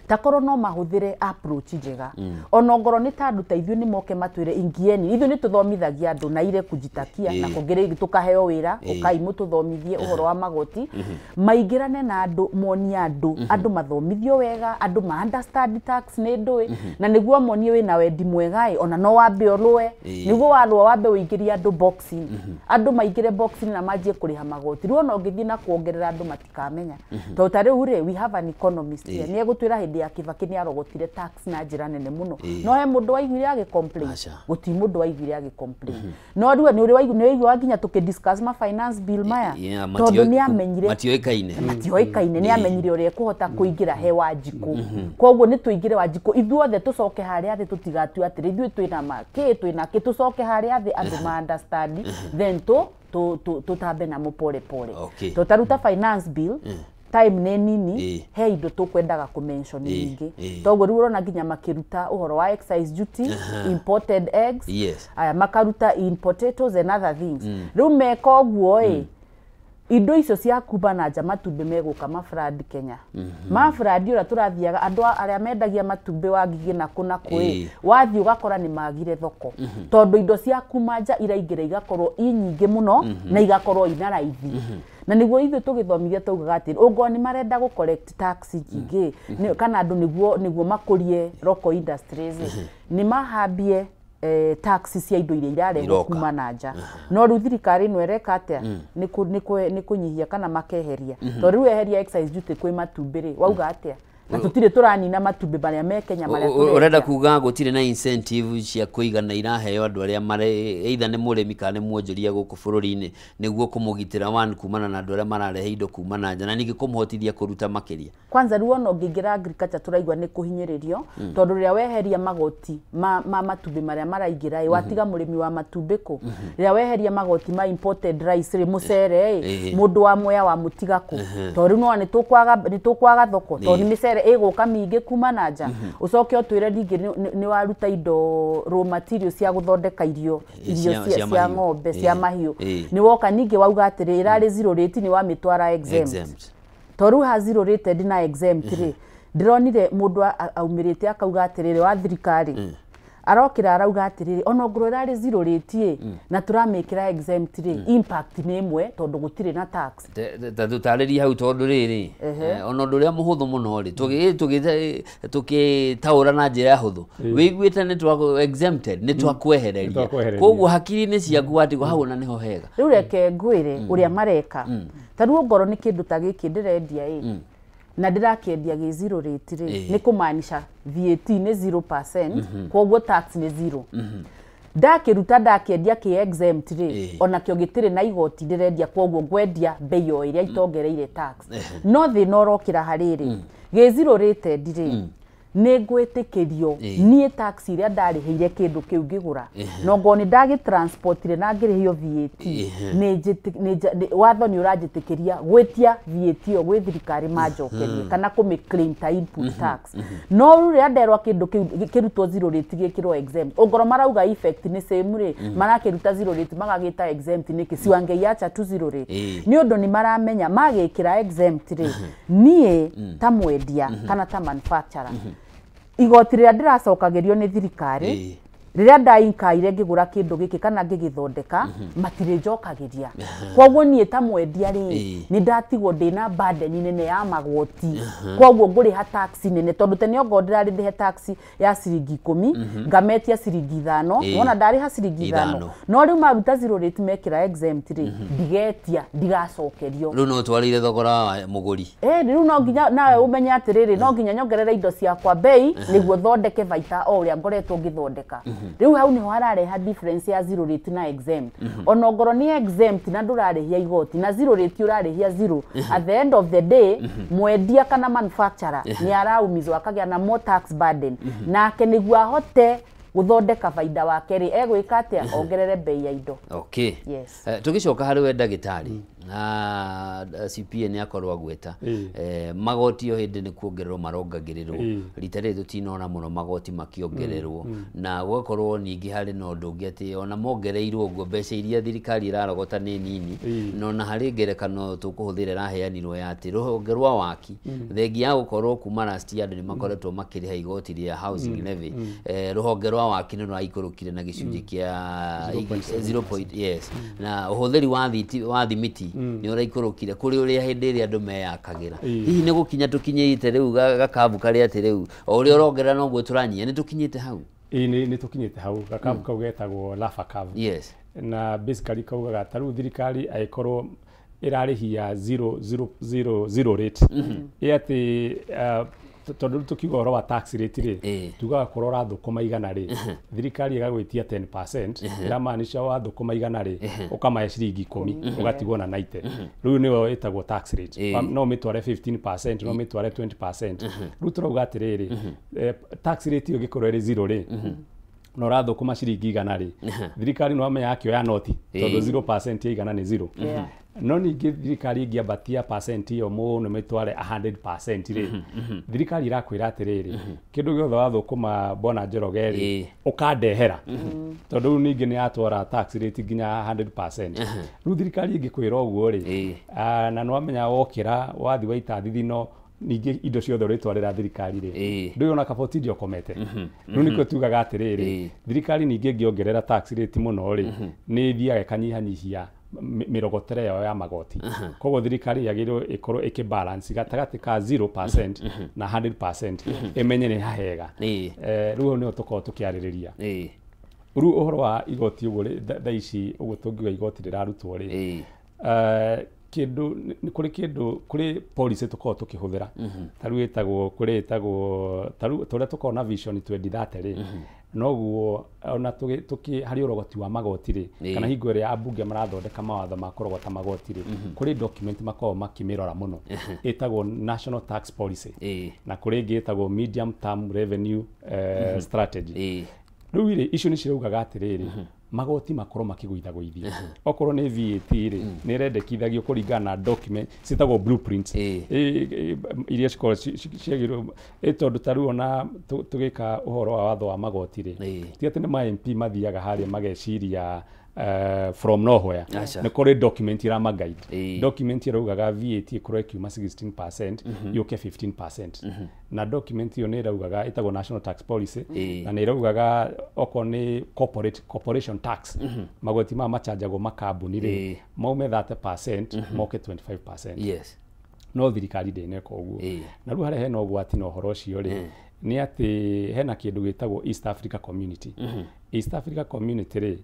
takorwo no mahũthĩre approach njega, ona ngorwo nĩ ta andũ ta ithuĩ nĩ moke matwĩre ingieni, ithuĩ nĩ tũthomithagia andũ na ire kujitakia na kũngĩrĩ tũkaheo wĩra ũkai mũtũthomithie ũhoro wa magoti, maingĩrane na andũ, monie andũ, andũ mathomithio wega, andũ ma understand tax nĩ ndũĩ, na nĩguo monie wĩna wendi mwega ĩ, ona no wambe ũrũe, nĩguo warũa wambe ũingĩrie andũ boxing, andũ maingĩre boxing na manjie kũrĩha magoti. Rĩu ona ũngĩthiĩ na kuongerera andũ matikamenya, tondũ ta rĩu rĩ, we have an economist here, nĩ egũtwĩra hĩndĩ ya Kibaki nĩ arogotire tax na njĩra nene mũno, no he mũndũ waiguire agĩ complain, gũti mũndũ waiguire agĩ complain. No rĩu nĩ ũrĩ waigua nginya tũkĩ discuss ma finance bill maya, tondũ nĩ amenyire matioĩkaine, nĩ amenyire ũrĩa ekũhota kũingĩra he Wanjikũ. Koguo nĩ tũingĩre Wanjikũ ithuothe, tũcoke harĩa thĩ, tũtigatue atĩrĩ ithuĩ twĩna ma kĩ twĩna kĩ, tũcoke harĩa thĩ andũ ma understand, then tũtambe namo pole pole. Tũtaruta finance bill time nĩ nini, he indo tũkwendaga kũ mention nyingĩ, toguo rĩu ũrona nginya makĩruta ũhoro wa excise duty, imported eggs, aya makaruta in potatoes and other things. Rĩu meka ũguo ĩ, Indo icio cia kuma na nja matumbĩ megũka mafradi Kenya. Mafradi ũrĩa tũrathiaga andũ arĩa mendagia matumbĩ wa ngigĩ na kũ na kũ ĩ, wathiĩ ũgakora nĩ magire thoko. Tondũ indo cia kuma nja iraingĩra igakorwo i nyingĩ mũno na igakorwo ina raithi. Na nĩguo ithuĩ tũgĩthomithia taugaga atĩrĩ ũngorwo nĩ marenda gũ collect tax nyingĩ kana andũ nĩguo makũrie local industries nĩ mahambie tax cia indo iria irarehwo kuma na nja. No rĩu thirikari ĩno ĩreka atĩa? Nĩ kũnyihia kana makeheria. Tondũ rĩu eheria excise duty kwĩ matumbĩ rĩ, wauga atĩa? Na tũtirĩ tũranina matumbĩ marĩa me Kenya marĩa tũrendia. Ũrenda kuga gũtirĩ na incentive cia kũigana iraheo andũ arĩa marĩ either nĩ mũrĩmi kana nĩ mwonjoria gũkũ bũrũri-inĩ nĩguo kũmũgitĩra one kumana na andũ arĩa mararehe indo kuma na nja na ningĩ kũmũhotithia kũruta makĩria. Kwanza rĩu ona ũngĩingĩra agriculture tũraigua nĩ kũhinyĩrĩrio tondũ rĩrĩa weheria magoti ma matumbĩ marĩa maraingĩra ĩ, watiga mũrĩmi wa matumbĩ kũ? Rĩrĩa weheria magoti ma imported rice rĩ, mũcere ĩ, mũndũ wa Mwea wamũtiga kũ? Tondũ rĩu nĩwona nĩ tũkwaga thoko tondũ nĩ mĩcere ĩgũka mĩingĩ kuma na nja. Ũcoke ũtwĩre ningĩ nĩ waruta indo raw material cia gũthondeka irio cia ng'ombe cia mahiũ. Nĩ woka ningĩ wauga atĩrĩ ĩrarĩ zero rate nĩ wamĩtwara exempt. Tondũ ha zero rated na exempt rĩ, ndĩronire mũndũ aumĩrĩte akauga atĩrĩrĩ wa thirikari arokĩra arauga atĩrĩrĩ ona ongorwo ĩrarĩ zero rate ĩ na tũramĩkĩra exempt rĩ, impact nĩ ĩmwe tondũ gũtirĩ na tax. Ta tũtarĩrie hau tondũ rĩrĩ ona ũndũ ũrĩa mũhũthũ mũno rĩ, tũgĩtaũra na njĩra ya hũthũ wĩiguĩte nĩ twa exempted nĩ twakwehereria, koguo hakiri-inĩ ciaku watigwo hau ona nĩho hega. Rĩu reke ngwĩre ũrĩa mareka. Ta rĩu ongorwo nĩ kĩndũ ta gĩkĩ ndĩrendia ĩ na ndĩrakĩendia gĩ zero rate rĩ, nĩ kũmaanisha VAT nĩ 0%, koguo tax nĩ 0. Ndakĩruta ndakĩendia kĩ exempt rĩ, onakĩo gĩtirĩ na igoti ndĩrendia, koguo ngwendia bei o ĩrĩa itongereire tax. No thĩna ũrokĩra harĩrĩ, gĩ zero rated rĩ, nĩ ngwĩtĩkĩrio niĩ tax iria ndarĩhĩire kĩndũ kĩu ngĩgũra, no ngorwo nĩ ndagĩtransportire na ngĩrĩhio VAT, watho nĩ ũranjĩtĩkĩria gwĩtia VAT ĩyo gwĩ thirikari manjokerie kana kũmĩ claim ta input tax. No rĩu rĩrĩa nderwo kĩndũ kĩu kĩrutwo zero rate gĩkĩrwo exempt, ongorwo marauga effect nĩ same rĩ, marakĩruta zero rate magagĩta exempt nĩkĩ? Siwangeiacha tu zero rate. Nĩ ũndũ nĩ maramenya magĩkĩra exempt rĩ, niĩ ta mwendia kana ta manufacturer igoti rĩrĩa ndĩracokagĩrio nĩ thirikari rĩrĩa ndainkaire ngĩgũra kĩndũ gĩkĩ kana ngĩgĩthondeka matirĩnjokagĩria. Koguo niĩ ta mwendia rĩ, nĩ ndatigwo ndĩna burden nene ya magoti, koguo ngũrĩha tax nene tondũ tene ongorwo ndĩrarĩ ndĩhe tax ya ciringi 10 ngametia ciringi 5, wona ndarĩha ciringi 5, no rĩu maruta zero rate mekĩra exempt rĩ, ndigetia ndigacokerio. Rĩu no ũtwarĩire thogora wa mũgũri. Rĩu no nginya nawe ũmenye atĩrĩrĩ, no nginya nyongerere indo ciakwa bei nĩguo thondeke baita o ũrĩa ngoretwo ngĩthondeka. Rĩu hau nĩho harareha difference ya zero rate na exempt. Ona ongorwo nĩ exempt na ndũrarĩhia igoti na zero rate ũrarĩhia zero, at the end of the day mwendia kana manufacturer nĩ araumizwo akagĩa na more tax burden, nake nĩguo ahote gũthondeka baida wake rĩ, egwĩka atĩa? Ongerere bei ya indo. Okay. Yes. Tũgĩcoka harĩ we ndagĩtarĩ, na CPA nĩ akorwo agweta magoti o hĩndĩ nĩ kuongererwo marongagĩrĩrwo, rita rĩrĩ tũtinona mũno magoti makĩongererwo, na gũgakorwo ningĩ harĩ na ũndũ ũngĩ atĩ ona mongereirwo ũguo mbeca iria thirikari ĩrarogota nĩ nini, na ona harĩ ngerekano tũkũhũthĩra ĩraheanirwo ya atĩ rũhonge rwa waki thengia ya gũkorwo kuma last year andũ nĩ makoretwo makĩrĩha igoti rĩa housing levy, rũhonge rwa waki nĩ rwaikũrũkire na gĩcunjĩ kĩa 0. Yes, na ũhũthĩri wa thimiti nĩ ũraikũrũkire kũrĩ ũrĩa hĩndĩ ĩrĩa andũ meyakagĩra. Hihi nĩ gũkinya tũkinyĩte rĩu gakabu karĩa atĩ rĩu o ũrĩa ũrongerera noguo tũranyihia, nĩ tũkinyĩte hau? Ĩĩ nĩ tũkinyĩte hau. Gakabu kau getagwo Laffer curve. Yes. Na basically kaugaga ta rĩu thirikari angĩkorwo ĩrarĩhia 0.000 rate, ĩ atĩ tondũ tũkiuga ũhoro wa tax rate rĩ, tugaga korwo ũrathũkũma 100 rĩ, thirikari ĩgagwĩtia 10%, ĩramaanisha wathũkũma 100 rĩ, ũkamahe ciringi 10, ũgatigwo na 90. Rĩu nĩyo ĩtagwo tax rate. No ũmĩtware 15%, no ũmĩtware 20%. Rĩu tũrauga atĩrĩrĩ, tax rate ĩyo ĩngĩkorwo ĩrĩ 0 rĩ, na ũrathũkũma ciringi 100 rĩ, thirikari no amenya akĩoya noti tondũ 0% ya 100 nĩ 0. No ningĩ thirikari ĩngĩambatia percent ĩyo mũno mĩtware 100% rĩ, thirikari ĩrakwĩra atĩrĩrĩ, kĩndũ gĩothe wathũkũma Bwana Njoroge rĩ, ũkandehera, tondũ rĩu ningĩ nĩ yatwara tax rate nginya 100%. Rĩu thirikari ĩngĩkwĩra ũguo rĩ, na nĩwamenya wokĩra wathi waita thithino, ningĩ indo ciothe ũrĩtwarĩra thirikari rĩ, ndũĩ ona kaba ũtinde ũkomete. Rĩu nĩkĩo tugaga atĩrĩrĩ, thirikari ningĩ ĩngĩongerera tax rate mũno rĩ, nĩ ĩthiaga ĩkanyihanyihia mĩrogotere yao ya magoti. Koguo thirikari yagĩrĩirwo ĩkorwo ĩkĩbalance gatagatĩ ka 0% na 100%, ĩmenye nĩ hahega. Rĩu hau nĩho tũkoragwo tũkĩarĩrĩria. Rĩu ũhoro wa igoti ũguo rĩ, thaa ici ũguo tũngiuga igoti rĩrarutwo rĩ, kĩndũ kũrĩ kĩndũ kũrĩ policy tũkoragwo tũkĩhũthĩra, ta rĩu ĩtagwo kũrĩ ĩtagwo ta rĩu tũrĩa tũkoragwo na vision 2030 rĩ, noguo ona tũkĩ harĩ ũrogoti wa magoti rĩ, kana hingo ĩrĩa ambunge marathondeka mawatho ma kũrogota magoti rĩ, kũrĩ document makoragwo makĩmĩrora mũno, ĩtagwo National Tax Policy, na kũrĩ ĩngĩ ĩtagwo Medium Term Revenue Strategy. Rĩu rĩ, icio nĩ ciraugaga atĩrĩrĩ, magoti makorwo makĩgũithagũithio. Okorwo nĩ VAT rĩ, nĩ ĩrendekithagio kũringana na document ciĩtagwo blueprints iria cikoragwo ciagĩrĩirwo, tondũ ta rĩu ona tũgĩka ũhoro wa watho wa magoti rĩ, ti atĩ nĩ ma MP mathiaga harĩa mageciria from nowhere. Nĩ kũrĩ document irama guide. Document ĩraugaga VAT ĩkorwo ĩkiuma 16% yũke 15%, na document ĩyo nĩ ĩraugaga ĩtagwo National Tax Policy, na nĩ ĩraugaga okorwo nĩ corporation tax, magoti maya machanjagwo makambuni rĩ, maume 30% moke 25%. No thirikari ndĩneka ũguo. Na rĩu harĩa hena ũgwati na ũhoro ũcio rĩ, nĩ atĩ hena kĩndũ gĩtagwo East Africa Community. East Africa Community rĩ,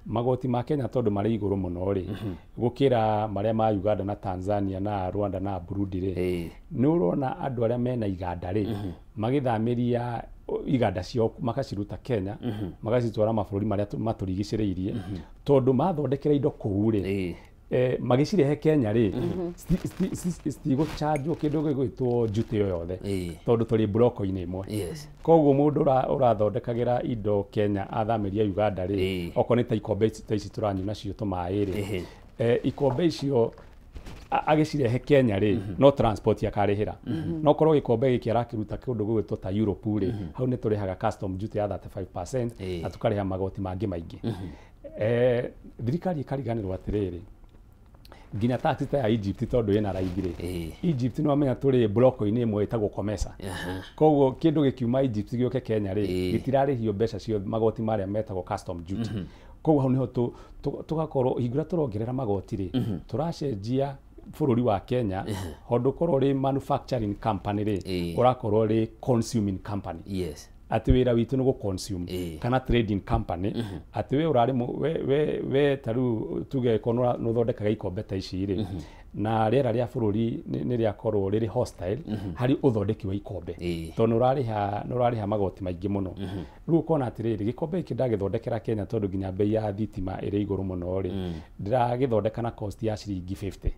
magoti ma Kenya tondũ marĩ igũrũ mũno rĩ, gũkĩra marĩa ma Uganda na Tanzania na Rwanda na Burundi rĩ, nĩ ũrona andũ arĩa mena iganda rĩ, magĩthamĩria iganda ciao makaciruta Kenya, magacitwara mabũrũri marĩa matũrigicĩrĩirie, tondũ mathondekera indo kũu rĩ, magĩcirehe Kenya rĩ, citigũchanjwo kĩndũ gĩgwĩtwo duty o yothe, tondũ tũrĩ mburoko-inĩ ĩmwe. Koguo mũndũ ũrathondekagĩra indo Kenya athamĩria Uganda rĩ, okorwo nĩ ta ikombe ta ici tũranyua nacio tũmaĩ rĩ, ikombe icio agĩcirehe Kenya rĩ, no transport akarĩhĩra. No korwo gĩkombe gĩkĩ arakĩruta kũndũ gũgwĩtwo ta Europe rĩ, hau nĩ tũrĩhaga custom duty ya 35% na tũkarĩha magoti mangĩ maingĩ. Thirikari ĩkariganĩrwo atĩrĩrĩ, nginya tax ta ya Egypt tondũ ĩna raithi rĩ, Egypt nĩ wamenya tũrĩ bloko-inĩ ĩmwe ĩtagwo COMESA. Koguo kĩndũ gĩkiuma Egypt gĩũke Kenya rĩ, gĩtirarĩhio mbeca ciothe magoti marĩa metagwo custom duty. Koguo hau nĩho tũgakorwo hingo ĩrĩa tũrongerera magoti rĩ, tũracenjia bũrũri wa Kenya, handũ ũkorwo ũrĩ manufacturing company rĩ, ũrakorwo ũrĩ consuming company. Atĩ wĩra witũ nĩ gũ-consume, kana trading company, atĩ we ũrarĩ we ta rĩu tuge korwo nĩ ũthondekaga ikombe ta ici rĩ, na rĩera rĩa bũrũri nĩ rĩakorwo rĩrĩ hostile harĩ ũthondeki wa ikombe, tondũ nĩ ũrarĩha magoti maingĩ mũno. Rĩu ũkona atĩrĩrĩ, gĩkombe gĩkĩ ndagĩthondekera Kenya tondũ nginya bei ya thitima ĩrĩ igũrũ mũno rĩ, ndĩragĩthondeka na cost ya ciringi 50.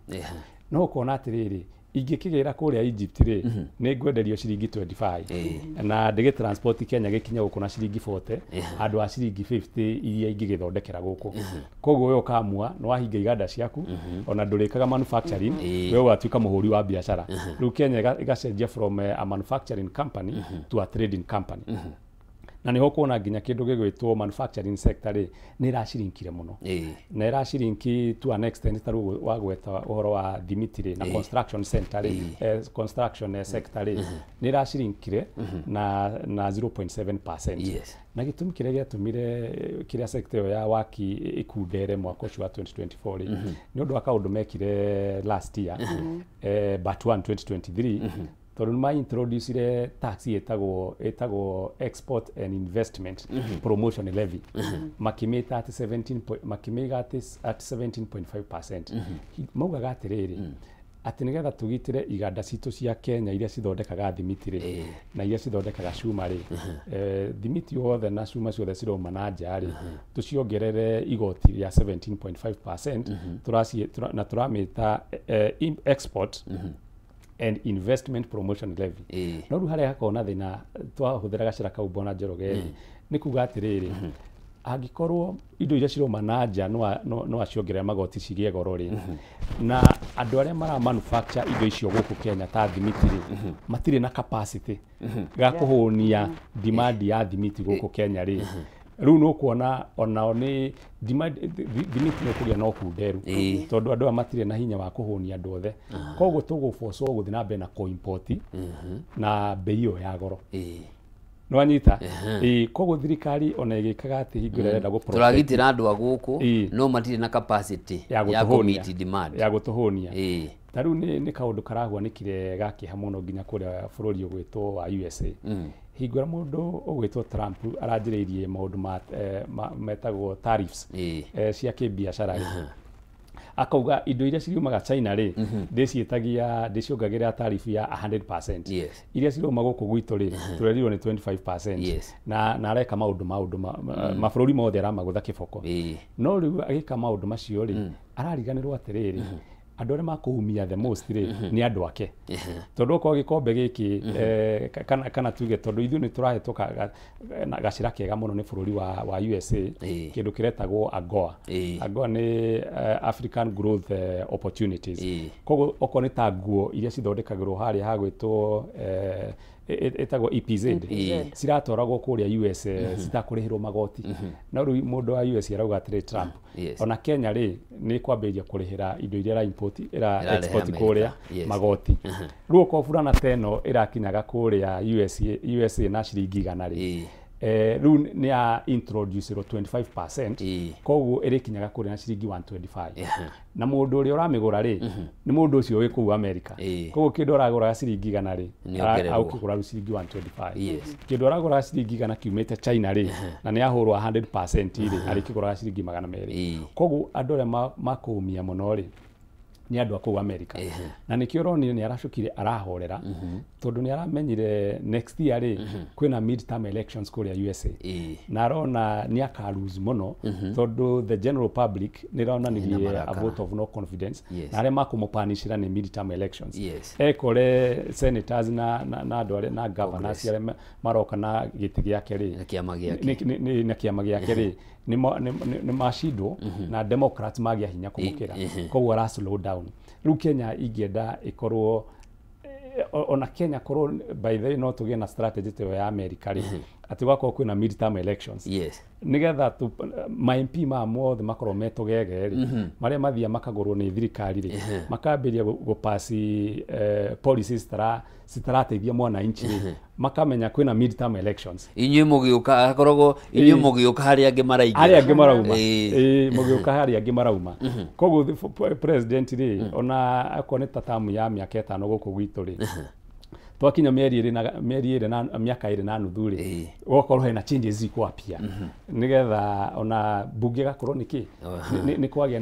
No ũkona atĩrĩrĩ, ingĩkĩgĩra kũrĩa Egypt rĩ, nĩ ngwenderio ciringi 25, na ndĩgĩ transport Kenya gĩkinye gũkũ na ciringi 40, handũ ha ciringi 50 iria ingĩgĩthondekera gũkũ. Koguo we ũkamua nĩ wahinga iganda ciaku, ona ndũrĩkaga manufacturing, we ũgatuĩka mũhũri wa biacara. Rĩu Kenya ĩgacenjia from a manufacturing company to a trading company. Na nĩho kuona nginya kĩndũ gĩgwĩtwo manufacturing sector rĩ, nĩ ĩracirinkire mũno, na ĩracirinki to an extent ta rĩu wagweta ũhoro wa thimiti rĩ, na construction center rĩ, construction sector rĩ, nĩ ĩracirinkire na 0.7%. Na gĩtũmi kĩrĩa gĩatũmire kĩrĩa sector ĩyo ya waki ĩkundere mwaka ũcio wa 2024 rĩ, nĩ ũndũ wa kaũndũ mekire last year, but 1 2023, tondũ nĩ ma-introducire tax ĩtagwo Export and Investment Promotion Levy, makĩmĩta atĩ 17 makĩmĩiga at 17.5%. Maugaga atĩrĩrĩ, atĩ nĩgetha tũgitĩre iganda citũ cia Kenya iria cithondekaga thimiti rĩ, na iria cithondekaga cuma rĩ, thimiti yothe na cuma ciothe cirauma na nja rĩ, tũciongerere igoti rĩa 17.5%, na tũramĩta Export and Investment Promotion Levy. No rĩu harĩa hakoragwo na thĩna twahũthĩra gacĩra kau Bwana Njoroge rĩ, nĩ kuga atĩrĩrĩ, Angĩkorwo indo iria cirauma na nja no aciongerera magoti cigĩe goro rĩ, na andũ arĩa mara manufacture indo icio gũkũ Kenya ta thimiti rĩ, matirĩ na capacity ga kũhũnia demand ya thimiti gũkũ Kenya rĩ, rĩu nĩ ũkuona onao nĩ thimiti nĩ ũkũgĩa na ũkunderu tondũ andũ aya matirĩ na hinya wa kũhũnia andũ othe. Koguo tũgũbocwo gũthiĩ na mbere na kũ-import na bei ĩyo ya goro. Nĩwanyita? Koguo thirikari ona ĩgĩkaga atĩ hingo ĩrĩa ĩrenda gũ protect Tũragitĩra andũ a gũkũ no matirĩ na capacity ya ya kũ-meet demand ya gũtũhũnia. Ta rĩu nĩ kaũndũ karahuanĩkire ga kĩeha mũno nginya kũrĩa bũrũri ũgwĩtwo wa USA. Hingo ĩrĩa mũndũ ũgwĩtwo Trump aranjĩrĩirie maũndũ metagwo tariffs cia kĩbiacara rĩ, akauga indo iria ciriumaga China rĩ, ndĩciĩtagia ndĩciongagĩrĩra tariff ya 100%. Iria cirauma gũkũ gwitũ rĩ, tũrerirwo nĩ 25%. Na areka maũndũ mabũrũri mothe aramagũtha kĩboko. No rĩu agĩka maũndũ macio rĩ, arariganĩrwo atĩrĩrĩ, andũ arĩa makũumia the most rĩ nĩ andũ ake. Tondũ okorwo gĩkombe gĩkĩ kana tuge tondũ ithuĩ nĩ tũrahetwo gacĩra kega mũno nĩ bũrũri wa USA, kĩndũ kĩretagwo AGOA. AGOA nĩ African Growth Opportunities. Koguo okorwo nĩ ta nguo iria cithondekagĩrwo harĩa hagwĩtwo ĩtagwo EPZ, ciratwaragwo kũrĩa US citakũrĩhĩrwo magoti. No rĩu mũndũ wa US arauga atĩrĩ Trump, ona Kenya rĩ nĩ kwambĩrĩria kũrĩhĩra indo iria ĩra import ĩra export kũrĩa magoti. Rĩu okorwo burana ta ĩno ĩrakinyaga kũrĩa USA na ciringi 100 rĩ, rĩu nĩ ya introduce 25%, koguo ĩrĩkinyaga kũrĩa na ciringi 125. Na mũndũ ũrĩa ũramĩgũra rĩ, nĩ mũndũ ũcio wĩ kũu America. Koguo kĩndũ aragũraga ciringi 100 rĩ, agũkĩgũra rĩu ciringi 125. Kĩndũ aragũraga ciringi 100 kiumĩte China rĩ, na nĩ ahũrwo 100% rĩ, arĩkĩgũraga ciringi 200. Koguo andũ arĩa makũumia mũno rĩ, nĩ andũ a kũu America. Na nĩkĩo ũronire nĩ aracokire arahorera, tondũ nĩ aramenyire next year rĩ, kwĩna midterm elections kũrĩa USA. Na arona nĩ aka lose mũno, tondũ the general public nĩ ĩronanirie a vote of no confidence, na arĩa makũmũpanicĩra nĩ midterm elections. Ekore senators na andũ arĩa na governors arĩa maroka na gĩtĩ gĩake rĩ, na kĩama gĩake rĩ, nĩ macindwo na Democrats magĩa hinya kũmũkĩra. Koguo ara slow down. Rĩu Kenya ingĩenda ĩkorwo ona Kenya korwo by the way no tũgĩe na strategy ta ĩyo ya America rĩ, atĩ gwakorwo kwĩna midterm elections, nĩgetha ma MP maya mothe makorwo me tũgege rĩ, marĩa mathiaga makagũrwo nĩ thirikari rĩ, makambĩrĩria gũpasi policies citarateithia mwananchi rĩ, makamenya kwĩna midterm elections. Inyuĩ mũgĩũka akoragwo inyuĩ mũgĩũka harĩa angĩ maraingĩra, harĩa angĩ marauma, mũgĩũka harĩa angĩ marauma. Koguo president rĩ, ona akorwo nĩ ta tamu ya mĩaka 5 gũkũ gwitũ rĩ, twakinya mĩeri ĩrĩ na mĩaka 2 na nuthu rĩ, gũgakorwo hena changes ikwapia, nĩgetha ona bunge ĩgakorwo nĩkĩ nĩ kwagĩa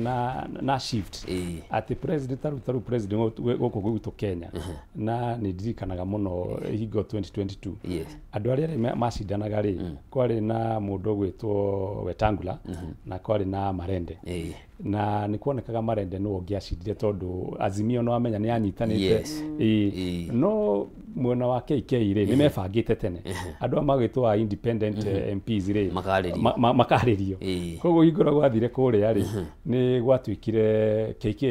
na shift atĩ president tarĩu president gũkũ gwitũ Kenya, na nĩ ndirikanaga mũno hingo 2022 andũ arĩa macindanaga rĩ, kwarĩ na mũndũ ũgwĩtwo Wetangula na kwarĩ na Marende. Na nĩ kuonekaga Marende nĩwe ũngĩacindire tondũ Azimio no amenya nĩ anyitanĩte. No mwena wa KK rĩ, nĩ mebangĩte tene, andũ aya magwĩtwo a independent MPs rĩ, makarĩrio. Koguo hingo ĩrĩa gwathire kũrĩa rĩ, nĩ gwatuĩkire KK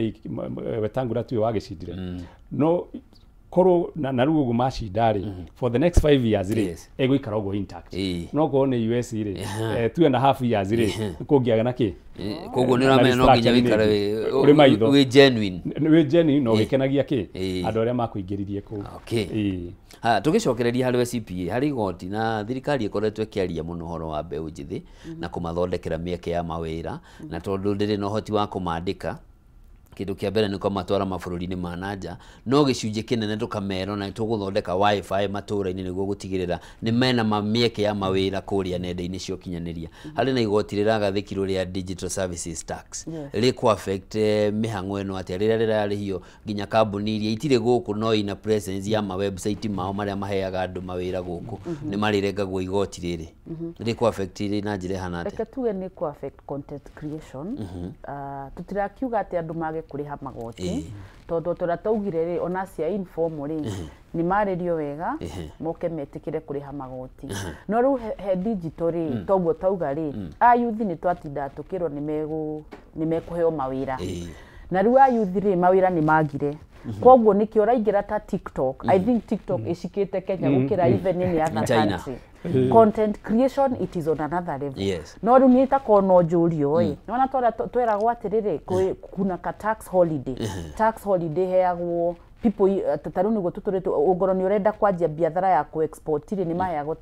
Wetangula tiwe wagĩcindire. No korwo na rĩu ũguo macinda rĩ, for the next 5 years rĩ, ĩgũikara ũguo intact. No korwo nĩ US rĩ, 2.5 years rĩ, kũngĩaga na kĩ. Koguo nĩ ũramenya no nginya wĩikare wĩ genuine, wĩ genuine na ũgĩkenagia kĩ andũ arĩa makũingĩririe kũu. Tũgĩcokereria harĩ CPA, harĩ igoti na thirikari ĩkoretwo ĩkĩaria mũno ũhoro wa mbeũ njĩthĩ na kũmathondekera mĩeke ya mawĩra, na tondũ ndĩrĩ na ũhoti wa kũmandĩka, kĩndũ kĩa mbere nĩ kũmatwara mabũrũri-inĩ ma na nja, no gĩcunjĩ kĩnene tũkamerwo na tũgũthondeka wifi matũũra-inĩ nĩguo gũtigĩrĩra nĩ mena mĩeke ya mawĩra kũrĩa nenda-inĩ cia ũkinyanĩria. Harĩ na igoti rĩragathĩkirwo rĩa Digital Services Tax, rĩkũ affect mĩhang'o ĩno atĩa rĩrĩa rĩrarĩhio nginya kambuni iria itirĩ gũkũ no ina presence ya ma website mao marĩa maheaga andũ mawĩra gũkũ, nĩ marĩrengagwo igoti rĩrĩ, rĩkũ affect rĩ na njĩra ĩhana atĩa? Reke tuge nĩ kũ affect content creation. Tũtirakiuga atĩ andũ mage mage kũrĩha magoti tondũ tũrĩa taugire rĩ ona cia informal rĩ nĩ marĩrio wega moke metĩkĩre kũrĩha magoti no rĩu he digital rĩ toguo tauga rĩ a youth nĩ twatinda tũkĩrwo nĩ mekũheo mawĩra na rĩu a youth rĩ mawĩra nĩ magire koguo nikio ũraingĩra ta TikTok. I think TikTok ĩcikĩte Kenya gũkĩra even any other country. Content creation, it is on another level. Yes. No rĩu niĩ takorwo no njũrio ĩ nĩwona torĩa tweragwo atĩrĩrĩ kuna ka tax holiday. Tax holiday heagwo people ta rĩu nĩguo tũtũrĩte ũngorwo nĩ ũrenda kwanjia biathara ya ku export rĩ nĩ maheagwo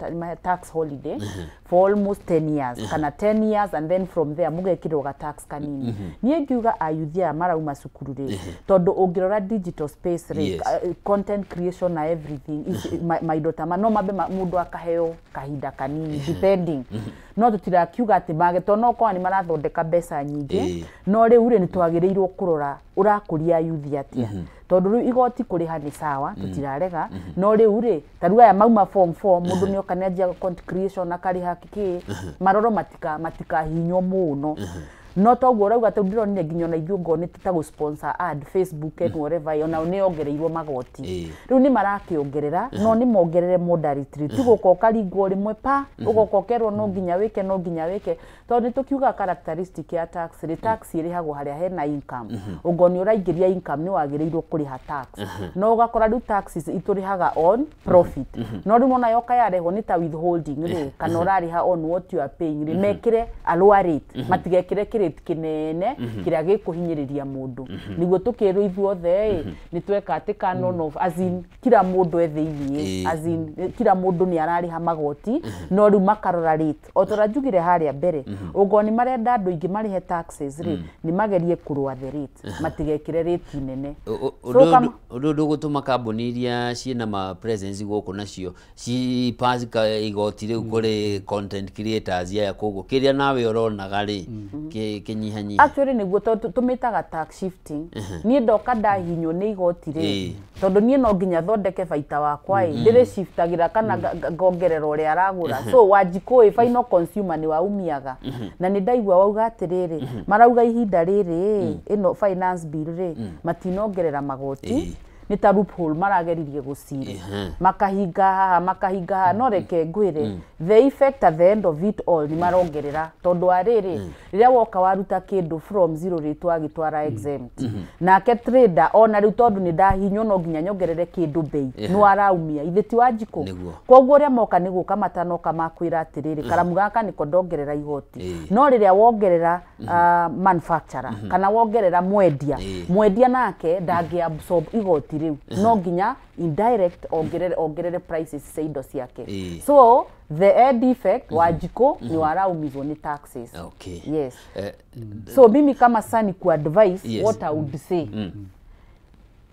tax holiday for almost 10 years kana 10 years and then from there mũgekĩrwo ga tax kanini. Niĩ ngiuga ayuthi aya marauma cukuru rĩ tondũ ũngĩrora digital space rĩ content creation na everything maindo ta no mambe mũndũ akaheo kahinda kanini depending no tũtirakiuga atĩ mage tondũ no korwo nĩ marathondeka mbeca nyingĩ no rĩu rĩ nĩ twagĩrĩirwo kũrora ũrakũria yuthi atĩa tondũ rĩu igoti kũrĩha nĩ sawa tũtirarega no rĩu rĩ ta rĩu aya mauma form 4 mũndũ nĩ oka nĩ anjia content creation akarĩha kĩ maroro matikahinywo mũno no toguo ũrauga tondũ ndĩronire nginya ona ithuĩ ngorwo nĩ ta gũ-sponsor ad Facebook and whatever ona nĩ yongereirwo magoti rĩu nĩ marakĩongerera no nĩ mongerere moderately ti gũka ũkaringwo rĩmwe pa ũgoka ũkerwo no nginya wĩke no nginya wĩke tondũ nĩ tũkiuga characteristic ya tax rĩ tax ĩrĩhagwo harĩa hena income ũngorwo nĩ ũraingĩria income nĩ wagĩrĩirwo kũrĩha tax no ũgakora rĩu taxes itũrĩhaga on profit no rĩu nona yoka yarehwo nĩ ta withholding rĩ kana ũrarĩha on what you are paying rĩ mekĩre a lower rate matigekĩre kĩrĩti kinene kĩrĩa gĩkũhinyĩrĩria mũndũ nĩguo tũkĩrwo ithuothe nĩ tweka atĩ canon of as in kila mũndũ e thĩiniĩ as in kila mũndũ nĩ ararĩha magoti no rĩu makarora rate o torĩa njugire harĩa mbere ũngorwo nĩ marenda andũ aingĩ marĩhe taxes rĩ nĩ magerie kũrũa the rate matigekĩre rate nene. Ũndũ ndũgũtũma kambuni iria ciĩna ma presence gũkũ nacio cipass igoti rĩu kũrĩ content creators aya koguo kĩrĩa nawe ũronaga rĩ kinyihanyiha. Actually nĩguo tũmĩtaga tax shifting. Niĩ ndoka ndahinywo nĩ igoti rĩ tondũ niĩ no nginya thondeke baita wakwa ĩ ndĩrĩshiftagĩra kana ngongerera ũrĩa aragũra so Wanjikũ ĩ final consumer nĩ waumiaga na nĩ ndaigua wauga atĩrĩrĩ marauga ihinda rĩrĩ ĩno finance bill rĩ matinongerera magoti nĩ ta loophole marageririe gũcire makahinga haha makahinga haha no reke ngwĩre the effect at the end of it all nĩ marongerera tondũ wa rĩrĩ rĩrĩa woka waruta kĩndũ from zero rate wagĩtwara exempt nake trader ona rĩu tondũ nĩ ndahinywo no nginya nyongerere kĩndũ bei nĩ waraumia ithe ti Wanjikũ koguo ũrĩa moka nĩ gũka matanoka makwĩra atĩrĩrĩ karamu gaka nĩko ndongerera igoti no rĩrĩa wongerera manufacturer kana wongerera mwendia mwendia nake ndangĩ absorb igoti rĩu no nginya indirect ongerere prices cia indo ciake so the end effect Wanjikũ ni waraumizwo ni taxes. Okay. Yes. So mimi kama sani ku advise what I would say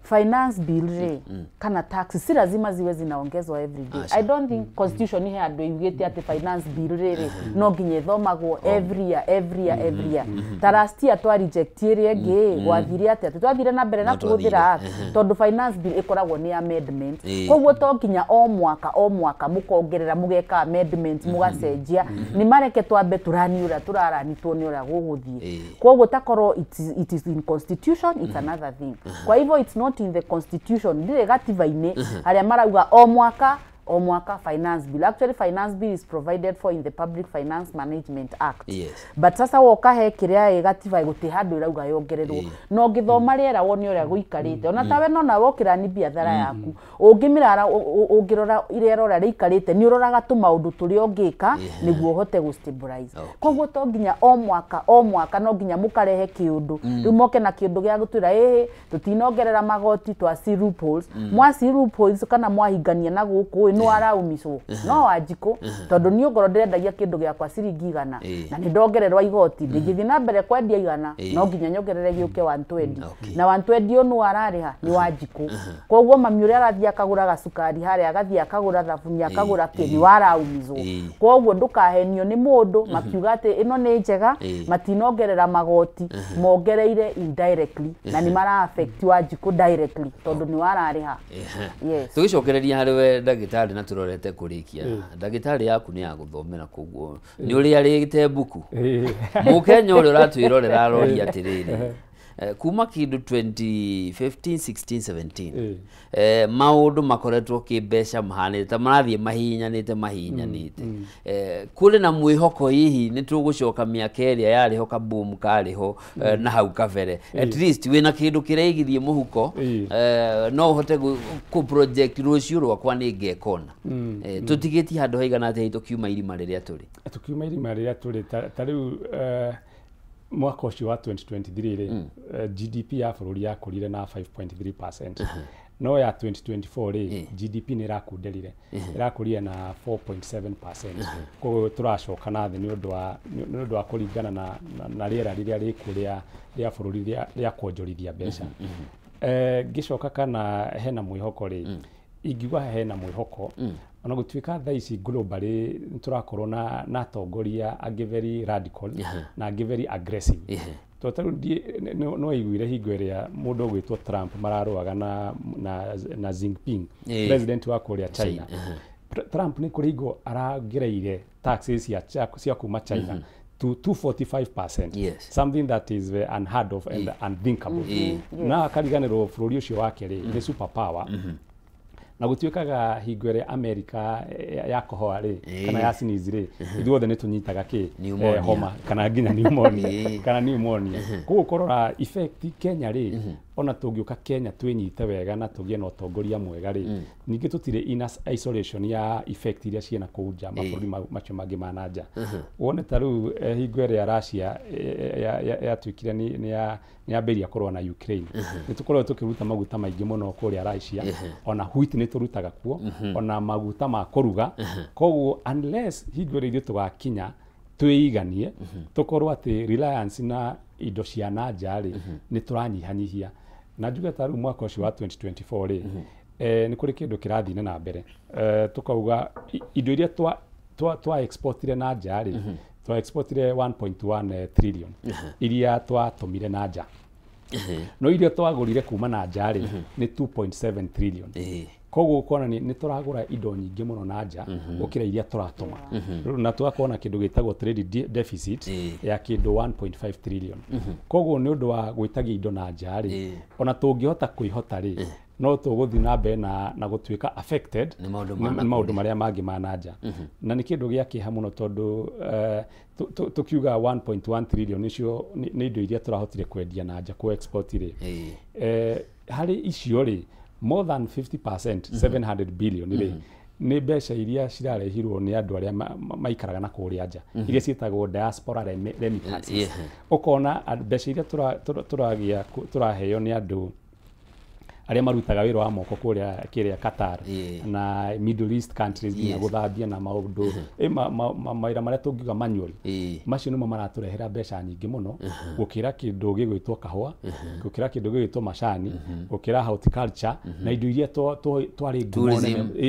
finance bill re kana taxes si lazima ziwe zinaongezwa every day. I don't think constitution ihe andu igite ati finance bill riri no nginya ithomagwo every year every year every year. Ta last year twa reject iri ĩngĩ gwathire atia twathire na mbere na kũhũthĩra tondu finance bill ĩkoragwo nĩ amendment koguo to nginya o mwaka mũkongerera mũgeka amendment mũgacenjia nĩ mareke twambe tũrani ũrĩa tũrarani tuone ũrĩa gũgũthiĩ koguo takorwo it is in constitution it's another thing. Kwa hivyo it's not in the constitution ndire gatiba-inĩ harĩa marauga o mwaka finance bill. Actually finance bill is provided for in the Public Finance Management Act. Yes. But sasa woka he kiria gatiba guti handu irauga yongererwo no ngithoma rĩera wone ũrĩa gũikarĩte ona tawe no nawe ũkĩra ni biathara yaku ũngĩmĩrara ũngĩrora rĩera ũrĩa rĩikarĩte nĩ ũroraga tũmaũndũ tũrĩa ũngĩka nĩguo ũhote gũ stabilize. Koguo to nginya o mwaka no nginya mũkarehe kĩũndũ rĩu moke na kĩũndũ gĩa gũtwĩra ĩhĩ tũtinongerera magoti twaci loopholes mwaci loopholes kana mwahingania na gũkũ no araumicwo no Wanjikũ tondu ni ngoro ndirendagia kindu giakwa ciringi 100 na ni ndongererwa igoti ndingithii na mbere kwendia 100 no nginya nyongerere giuke 120 na 120 no arariha ni Wanjikũ koguo mami uria arathii akagura gacukari haria agathii akagura thabuni akagura ki ni waraumicwo koguo ndukahenio ni mundu makiuga ati ino ni njega matinongerera magoti mongereire indirectly na ni mara affect Wanjikũ directly tondu ni warariha. Yes. Tugicokereria hari we ndagitari na turorete kurikia ndagitari yaku ni ya guthomera koguo ni uria arite mbuku mukenya uria uratwirorera aroria atiriri Kuma kĩndũ 2015 16 17 maũndũ makoretwo kĩmbeca mahanĩte ta marathiĩ mahihinyanĩte kũrĩ na mwĩhoko hihi nĩ tũgũcoka mĩaka ĩrĩa yarĩ ho kaboom karĩ ho na hau kabere at least wĩna kĩndũ kĩraigithie mũhuko no ũhote kũ project rũciũ rwakwa nĩ ngekona. Tũtigĩtie handũ haigana atĩa tũkiuma irima rĩrĩa tũrĩ? Tũkiuma irima rĩrĩa tũrĩ ta rĩu mwaka ũcio wa 2023 rĩ, GDP ya bũrũri yakũrire na 5.3%. No ya 2024 rĩ, GDP nĩ ĩrakunderire, ĩrakũrire na 4.7%. Koguo tũracoka na thĩ nĩ ũndũ wa kũringana na rĩera rĩrĩa rĩkuo rĩa bũrũri rĩa kuonjorithia mbeca. Ngĩcoka kana hena mwĩhoko rĩ, ingiuga hena mwĩhoko ona gũtuĩka thaa ici globally tũrakorwo na atongoria angĩ very radical na angĩ very aggressive. Tondũ rĩu no iguire hingo ĩrĩa mũndũ ũgwĩtwo Trump mararũaga na Jinping, president wa kũrĩa China. Trump nĩ kũrĩ hingo arangereire taxes cia kuma China to 245%. Yes. Something that is unheard of and unthinkable. Na akariganĩrwo bũrũri ũcio wake rĩ nĩ super power. Na gũtuĩkaga hingo ĩrĩa America yakohoa rĩ kana ya sneeze rĩ, ithuothe nĩ tũnyitaga kĩ homa kana nginya pneumonia kana pneumonia. Koguo kũrora effect Kenya rĩ, ona tũngĩũka Kenya twĩnyite wega na tũgĩe na ũtongoria mwega rĩ, ningĩ tũtirĩ in isolation ya effect iria ciĩna kũu nja mabũrũri macio mangĩ ma na nja. Wone ta rĩu hingo ĩrĩa Russia yatuĩkire nĩ yambĩrĩria kũrũa na Ukraine, nĩ tũkoretwo tũkĩruta maguta maingĩ mũno kũrĩa Russia, ona wheat nĩ tũrutaga kuo, ona maguta ma kũruga. Koguo unless hingo ĩrĩa ithuĩ tũgakinya twĩiganie, tũkorwo atĩ reliance na indo cia na nja rĩ nĩ tũranyihanyihia. Na njuge ta rĩu mwaka ũcio wa 2024 rĩ, nĩ kũrĩ kĩndũ kĩrathiĩ na mbere. Tũkauga indo iria twa exportire na nja rĩ, twa exportire 1.1 trillion iria twatũmire na nja. No iria twagũrire kuma na nja rĩ nĩ 2.7 trillion. Koguo ũkona nĩ tũragũra indo nyingĩ mũno na nja gũkĩra iria tũratũma. Na tũgakorwo na kĩndũ gĩtagwo trade deficit ya kĩndũ 1.5 trillion. Koguo nĩ ũndũ wa gwĩtagia indo na nja rĩ, ona tũngĩhota kwĩhota rĩ, no tũgũthiĩ na mbere na gũtuĩka affected nĩ maũndũ marĩa mangĩ ma na nja. Na nĩ kĩndũ gĩa kĩeha mũno tondũ tũkiuga 1.1 trillion icio nĩ indo iria tũrahotire kwendia na nja, kũ export rĩ, harĩ icio rĩ more than 50%, 700 billion rĩ, nĩ mbeca iria cirarehirwo nĩ andũ arĩa maikaraga na kũrĩa nja, iria ciĩtagwo diaspora remittances. Ũkona mbeca iria tũragĩa tũraheo nĩ andũ arĩa marutaga wĩra wa moko kũrĩa kĩrĩa Qatar na Middle East countries nginya gũthambia na maũndũ mawĩra marĩa tũngiuga manual, macio nĩmo maratũrehera mbeca nyingĩ mũno gũkĩra kĩndũ gĩgwĩtwo kahũa, gũkĩra kĩndũ gĩgwĩtwo macani, gũkĩra horticulture na indo iria twarĩ ngumo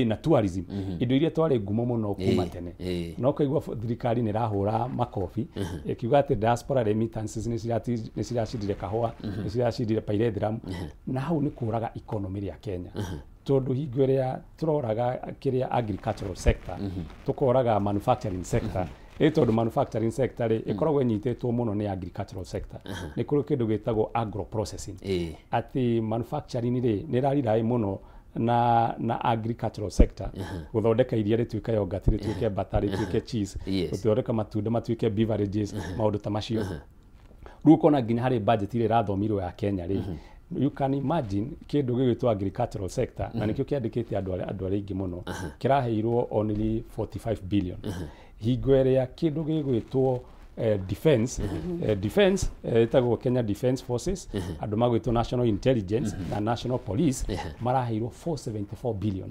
na tourism, indo iria twarĩ ngumo mũno kuma tene. No ũkaigua thirikari nĩ ĩrahũra makobi ĩkiuga atĩ diaspora remittances nĩ ciracindire kahũa, nĩ ciracindire pyrethrum, na hau nĩ kũraga economy ya Kenya. Tondũ hingo ĩrĩa tũroraga kĩrĩa agricultural sector, tũkoraga manufacturing sector, tondũ manufacturing sector rĩ ĩkoragwo ĩnyitĩtwo mũno nĩ agricultural sector. Nĩ kũrĩ kĩndũ gĩtagwo agro processing, atĩ manufacturing rĩ nĩ ĩrariraĩ mũno na agricultural sector, gũthondeka iria rĩtuĩke yogurt, rĩtuĩke butter, rĩtuĩke cheese, gũthondeka matunda matuĩke beverages, maũndũ ta macio. Rĩu ũkona nginya harĩ budget ĩrĩa ĩrathomirwo ya Kenya rĩ, you can imagine kĩndũ gĩgwĩtwo agricultural sector, na nĩkĩo kĩandĩkĩte andũ arĩa aingĩ mũno, kĩraheirwo only 45 billion. Hingo ĩrĩa kĩndũ gĩgwĩtwo defense, defense ĩtagwo Kenya Defense Forces, andũ magwĩtwo National Intelligence na National Police maraheirwo 474 billion.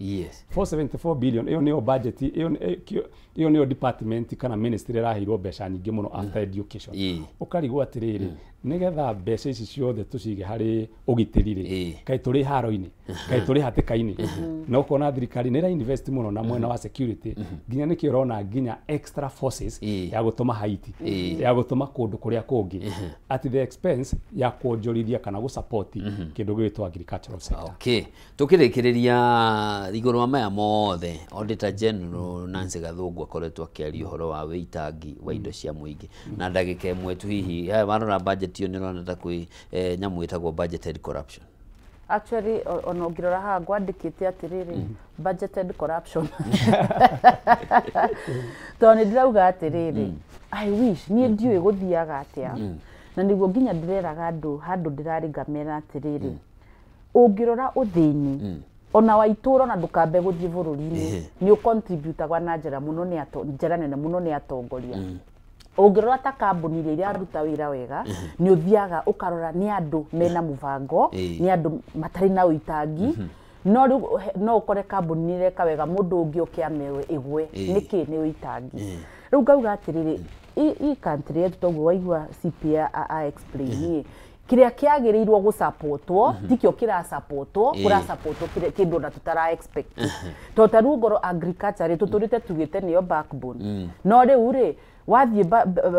474 billion ĩyo nĩyo budget, ĩyo nĩyo department kana ministry ĩraheirwo mbeca nyingĩ mũno after education. Ũkarigwo atĩrĩrĩ, nĩgetha mbeca ici ciothe tũcige harĩ ũgitĩri rĩ, kaĩ tũrĩ haro-inĩ, kaĩ tũrĩ hatĩka-inĩ. Na ũkona thirikari nĩ ĩra invest mũno na mwena wa security, nginya nĩkĩo ũrona nginya extra forces ya gũtũma Haiti. ya gũtũma kũndũ kũrĩa kũngĩ at the expense ya kuonjorithia kana gũsupport kĩndũ gĩgwĩtwo agricultural sector. Okay, tukĩrĩkĩrĩria igũrũ wa maya mothe, Auditor General Nancy Gathungu akoretwo akĩaria ũhoro wa wĩitangi wa indo cia mũingĩ na ndagĩka ĩmwe tu hihi warora budget ĩyo nĩ ũrona ta kwĩ nyamũ ĩtagwo budgeted corruption. Actually, ona ũngĩrora haha ngwandĩkĩte atĩrĩrĩ budgeted corruption tondũ nĩ ndĩrauga atĩrĩrĩ I wish niĩ ndiũĩ gũthiaga atĩa na nĩguo nginya ndĩreraga andũ handũ ndĩrarĩ ngamera atĩrĩrĩ ũngĩrora ũthĩni ona wa itũra ona ndũkambe gũthiĩ bũrũri-inĩ nĩ ũcontributagwa na njĩra mũno nĩ njĩra nene mũno nĩ atongoria. Ũngĩrora ta kambuni iria iraruta wĩra wega nĩ ũthiaga ũkarora nĩ andũ mena mũbango nĩ andũ matarĩ na ũitangi no rĩu no ũkore kambuni ĩreka wega mũndũ ũngĩ ũke amewe ĩgwe nĩkĩ nĩ ũitangi. Rĩu ngauga atĩrĩrĩ i country yetu toguo waigua CPA a explain kĩrĩa kĩagĩrĩirwo gũsapotwo tikĩo kĩrasapotwo kũrasapotwo kĩndũ ona tũtara expect tondũ ta rĩu ngorwo agriculture tũtũrĩte tugĩte nĩyo backbone no rĩu rĩ wathiĩ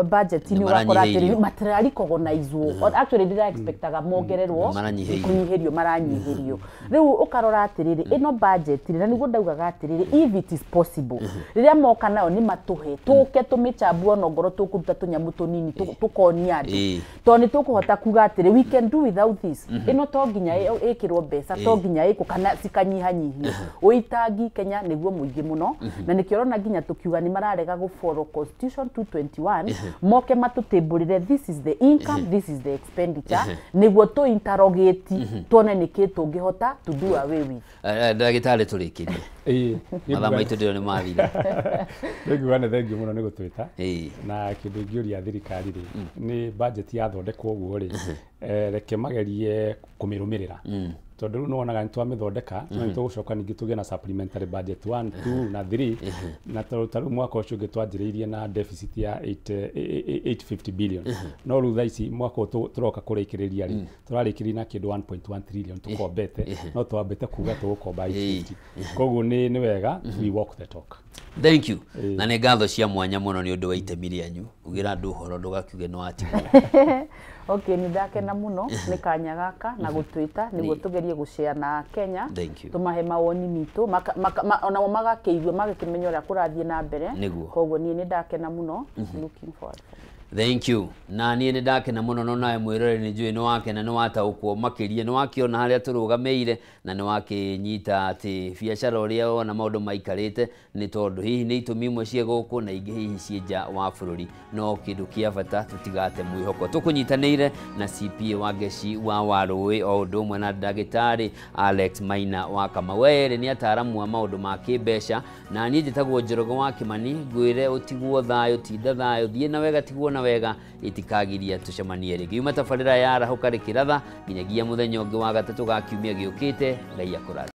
budget-inĩ ũgakora atĩrĩrĩ matirarikogonizwo actually ndĩra expectaga mongererwo kũnyihĩrio maranyihĩrio rĩu ũkarora atĩrĩrĩ ĩno budget na nĩguo ndaugaga atĩrĩrĩ if it is possible rĩrĩa moka nayo nĩ matũhe tũke tũmĩchambue ona ngorwo tũkũruta tũnyamũ tũnini tũkonia andũ tondũ nĩ tũkũhota kuga atĩrĩ we can do without this ĩno to nginya ĩkĩrwo mbeca to nginya ĩkũ kana cikanyihanyihio ũitangi Kenya nĩguo mũingĩ mũno na nĩkĩo ũrona nginya tũkiuga nĩ mararega gũ follow constitution 221 moke matũtĩmbũrĩre this is the income this is the expenditure nĩguo tũ interrogate tuone nĩkĩ tũngĩhota to do away with. Ndagĩtarĩ tũrĩkĩrie mathaa maitũ ndĩro nĩ mathira. Nĩnguga nĩ thengiũ mũno nĩ gũtwĩta na kĩndũ ingĩũria thirikari rĩ nĩ budget yathondekwo ũguo rĩ reke magerie kũmĩrũmĩrĩra tondũ rĩu nĩwonaga nĩ twamĩthondeka no nĩ tũgũcoka ningĩ tũgĩe na supplementary budget 1 2 na 3 na tondũ ta rĩu mwaka ũcio ũngĩ twanjĩrĩirie na deficit ya 850 billion no rĩu thaa ici mwaka ũyũ tũroka kũrĩkĩrĩria rĩ tũrarĩkĩrĩria na kĩndũ 1.1 trillion tũkombete no twambĩte kuga tũgũkomba 850 koguo nĩ wega we walk the talk. Thank you. Na nĩ ngatho cia mwanya mũno nĩ ũndũ wa itemi rĩanyu ugĩra andũ ũhoro ndũgakiuge nĩ watigwo. Okay, nĩ ndakena mũno nĩ kanya gaka na gũtwĩta nĩguo tũgerie gũshare na Kenya tũmahe mawoni mitũ onao magakĩigua magakĩmenya ũrĩa kũrathiĩ na mbere koguo niĩ nĩ ndakena mũno looking forward. Thank you. Na niĩ nĩ ndakena mũno no nawe mwĩroreri nĩ njũĩ nĩ wakena nĩ wataũkwo makĩria nĩ wakĩona harĩa tũrũgamĩire na nĩ wakĩnyita atĩ biacara ũrĩa wona maũndũ maikarĩte nĩ tondũ hihi nĩ itũmi imwe ciĩ gũkũ na ingĩ hihi ciĩ nja wa bũrũri no kĩndũ kĩa bata tũtigate mwĩhoko. Tũkũnyitanĩire na CPA Wangeci wa Warũĩ o ũndũ ũmwe na ndagĩtarĩ Alex Maina wa Kamau erĩ nĩ ataaramu a maũndũ ma kĩmbeca na niĩ njĩtagwo Njoroge wa Kĩmani ngwĩre ũtigwo thayũ tinda thayũ thiĩ na wega tigwo na wega itikagiria tucemanie rĩngĩ yuma tabarĩra ya arahũka rĩkĩratha nginyagia mũthenya ũngĩ wa gatatũ ga kiumia gĩũkĩte. Ngai akũrathime.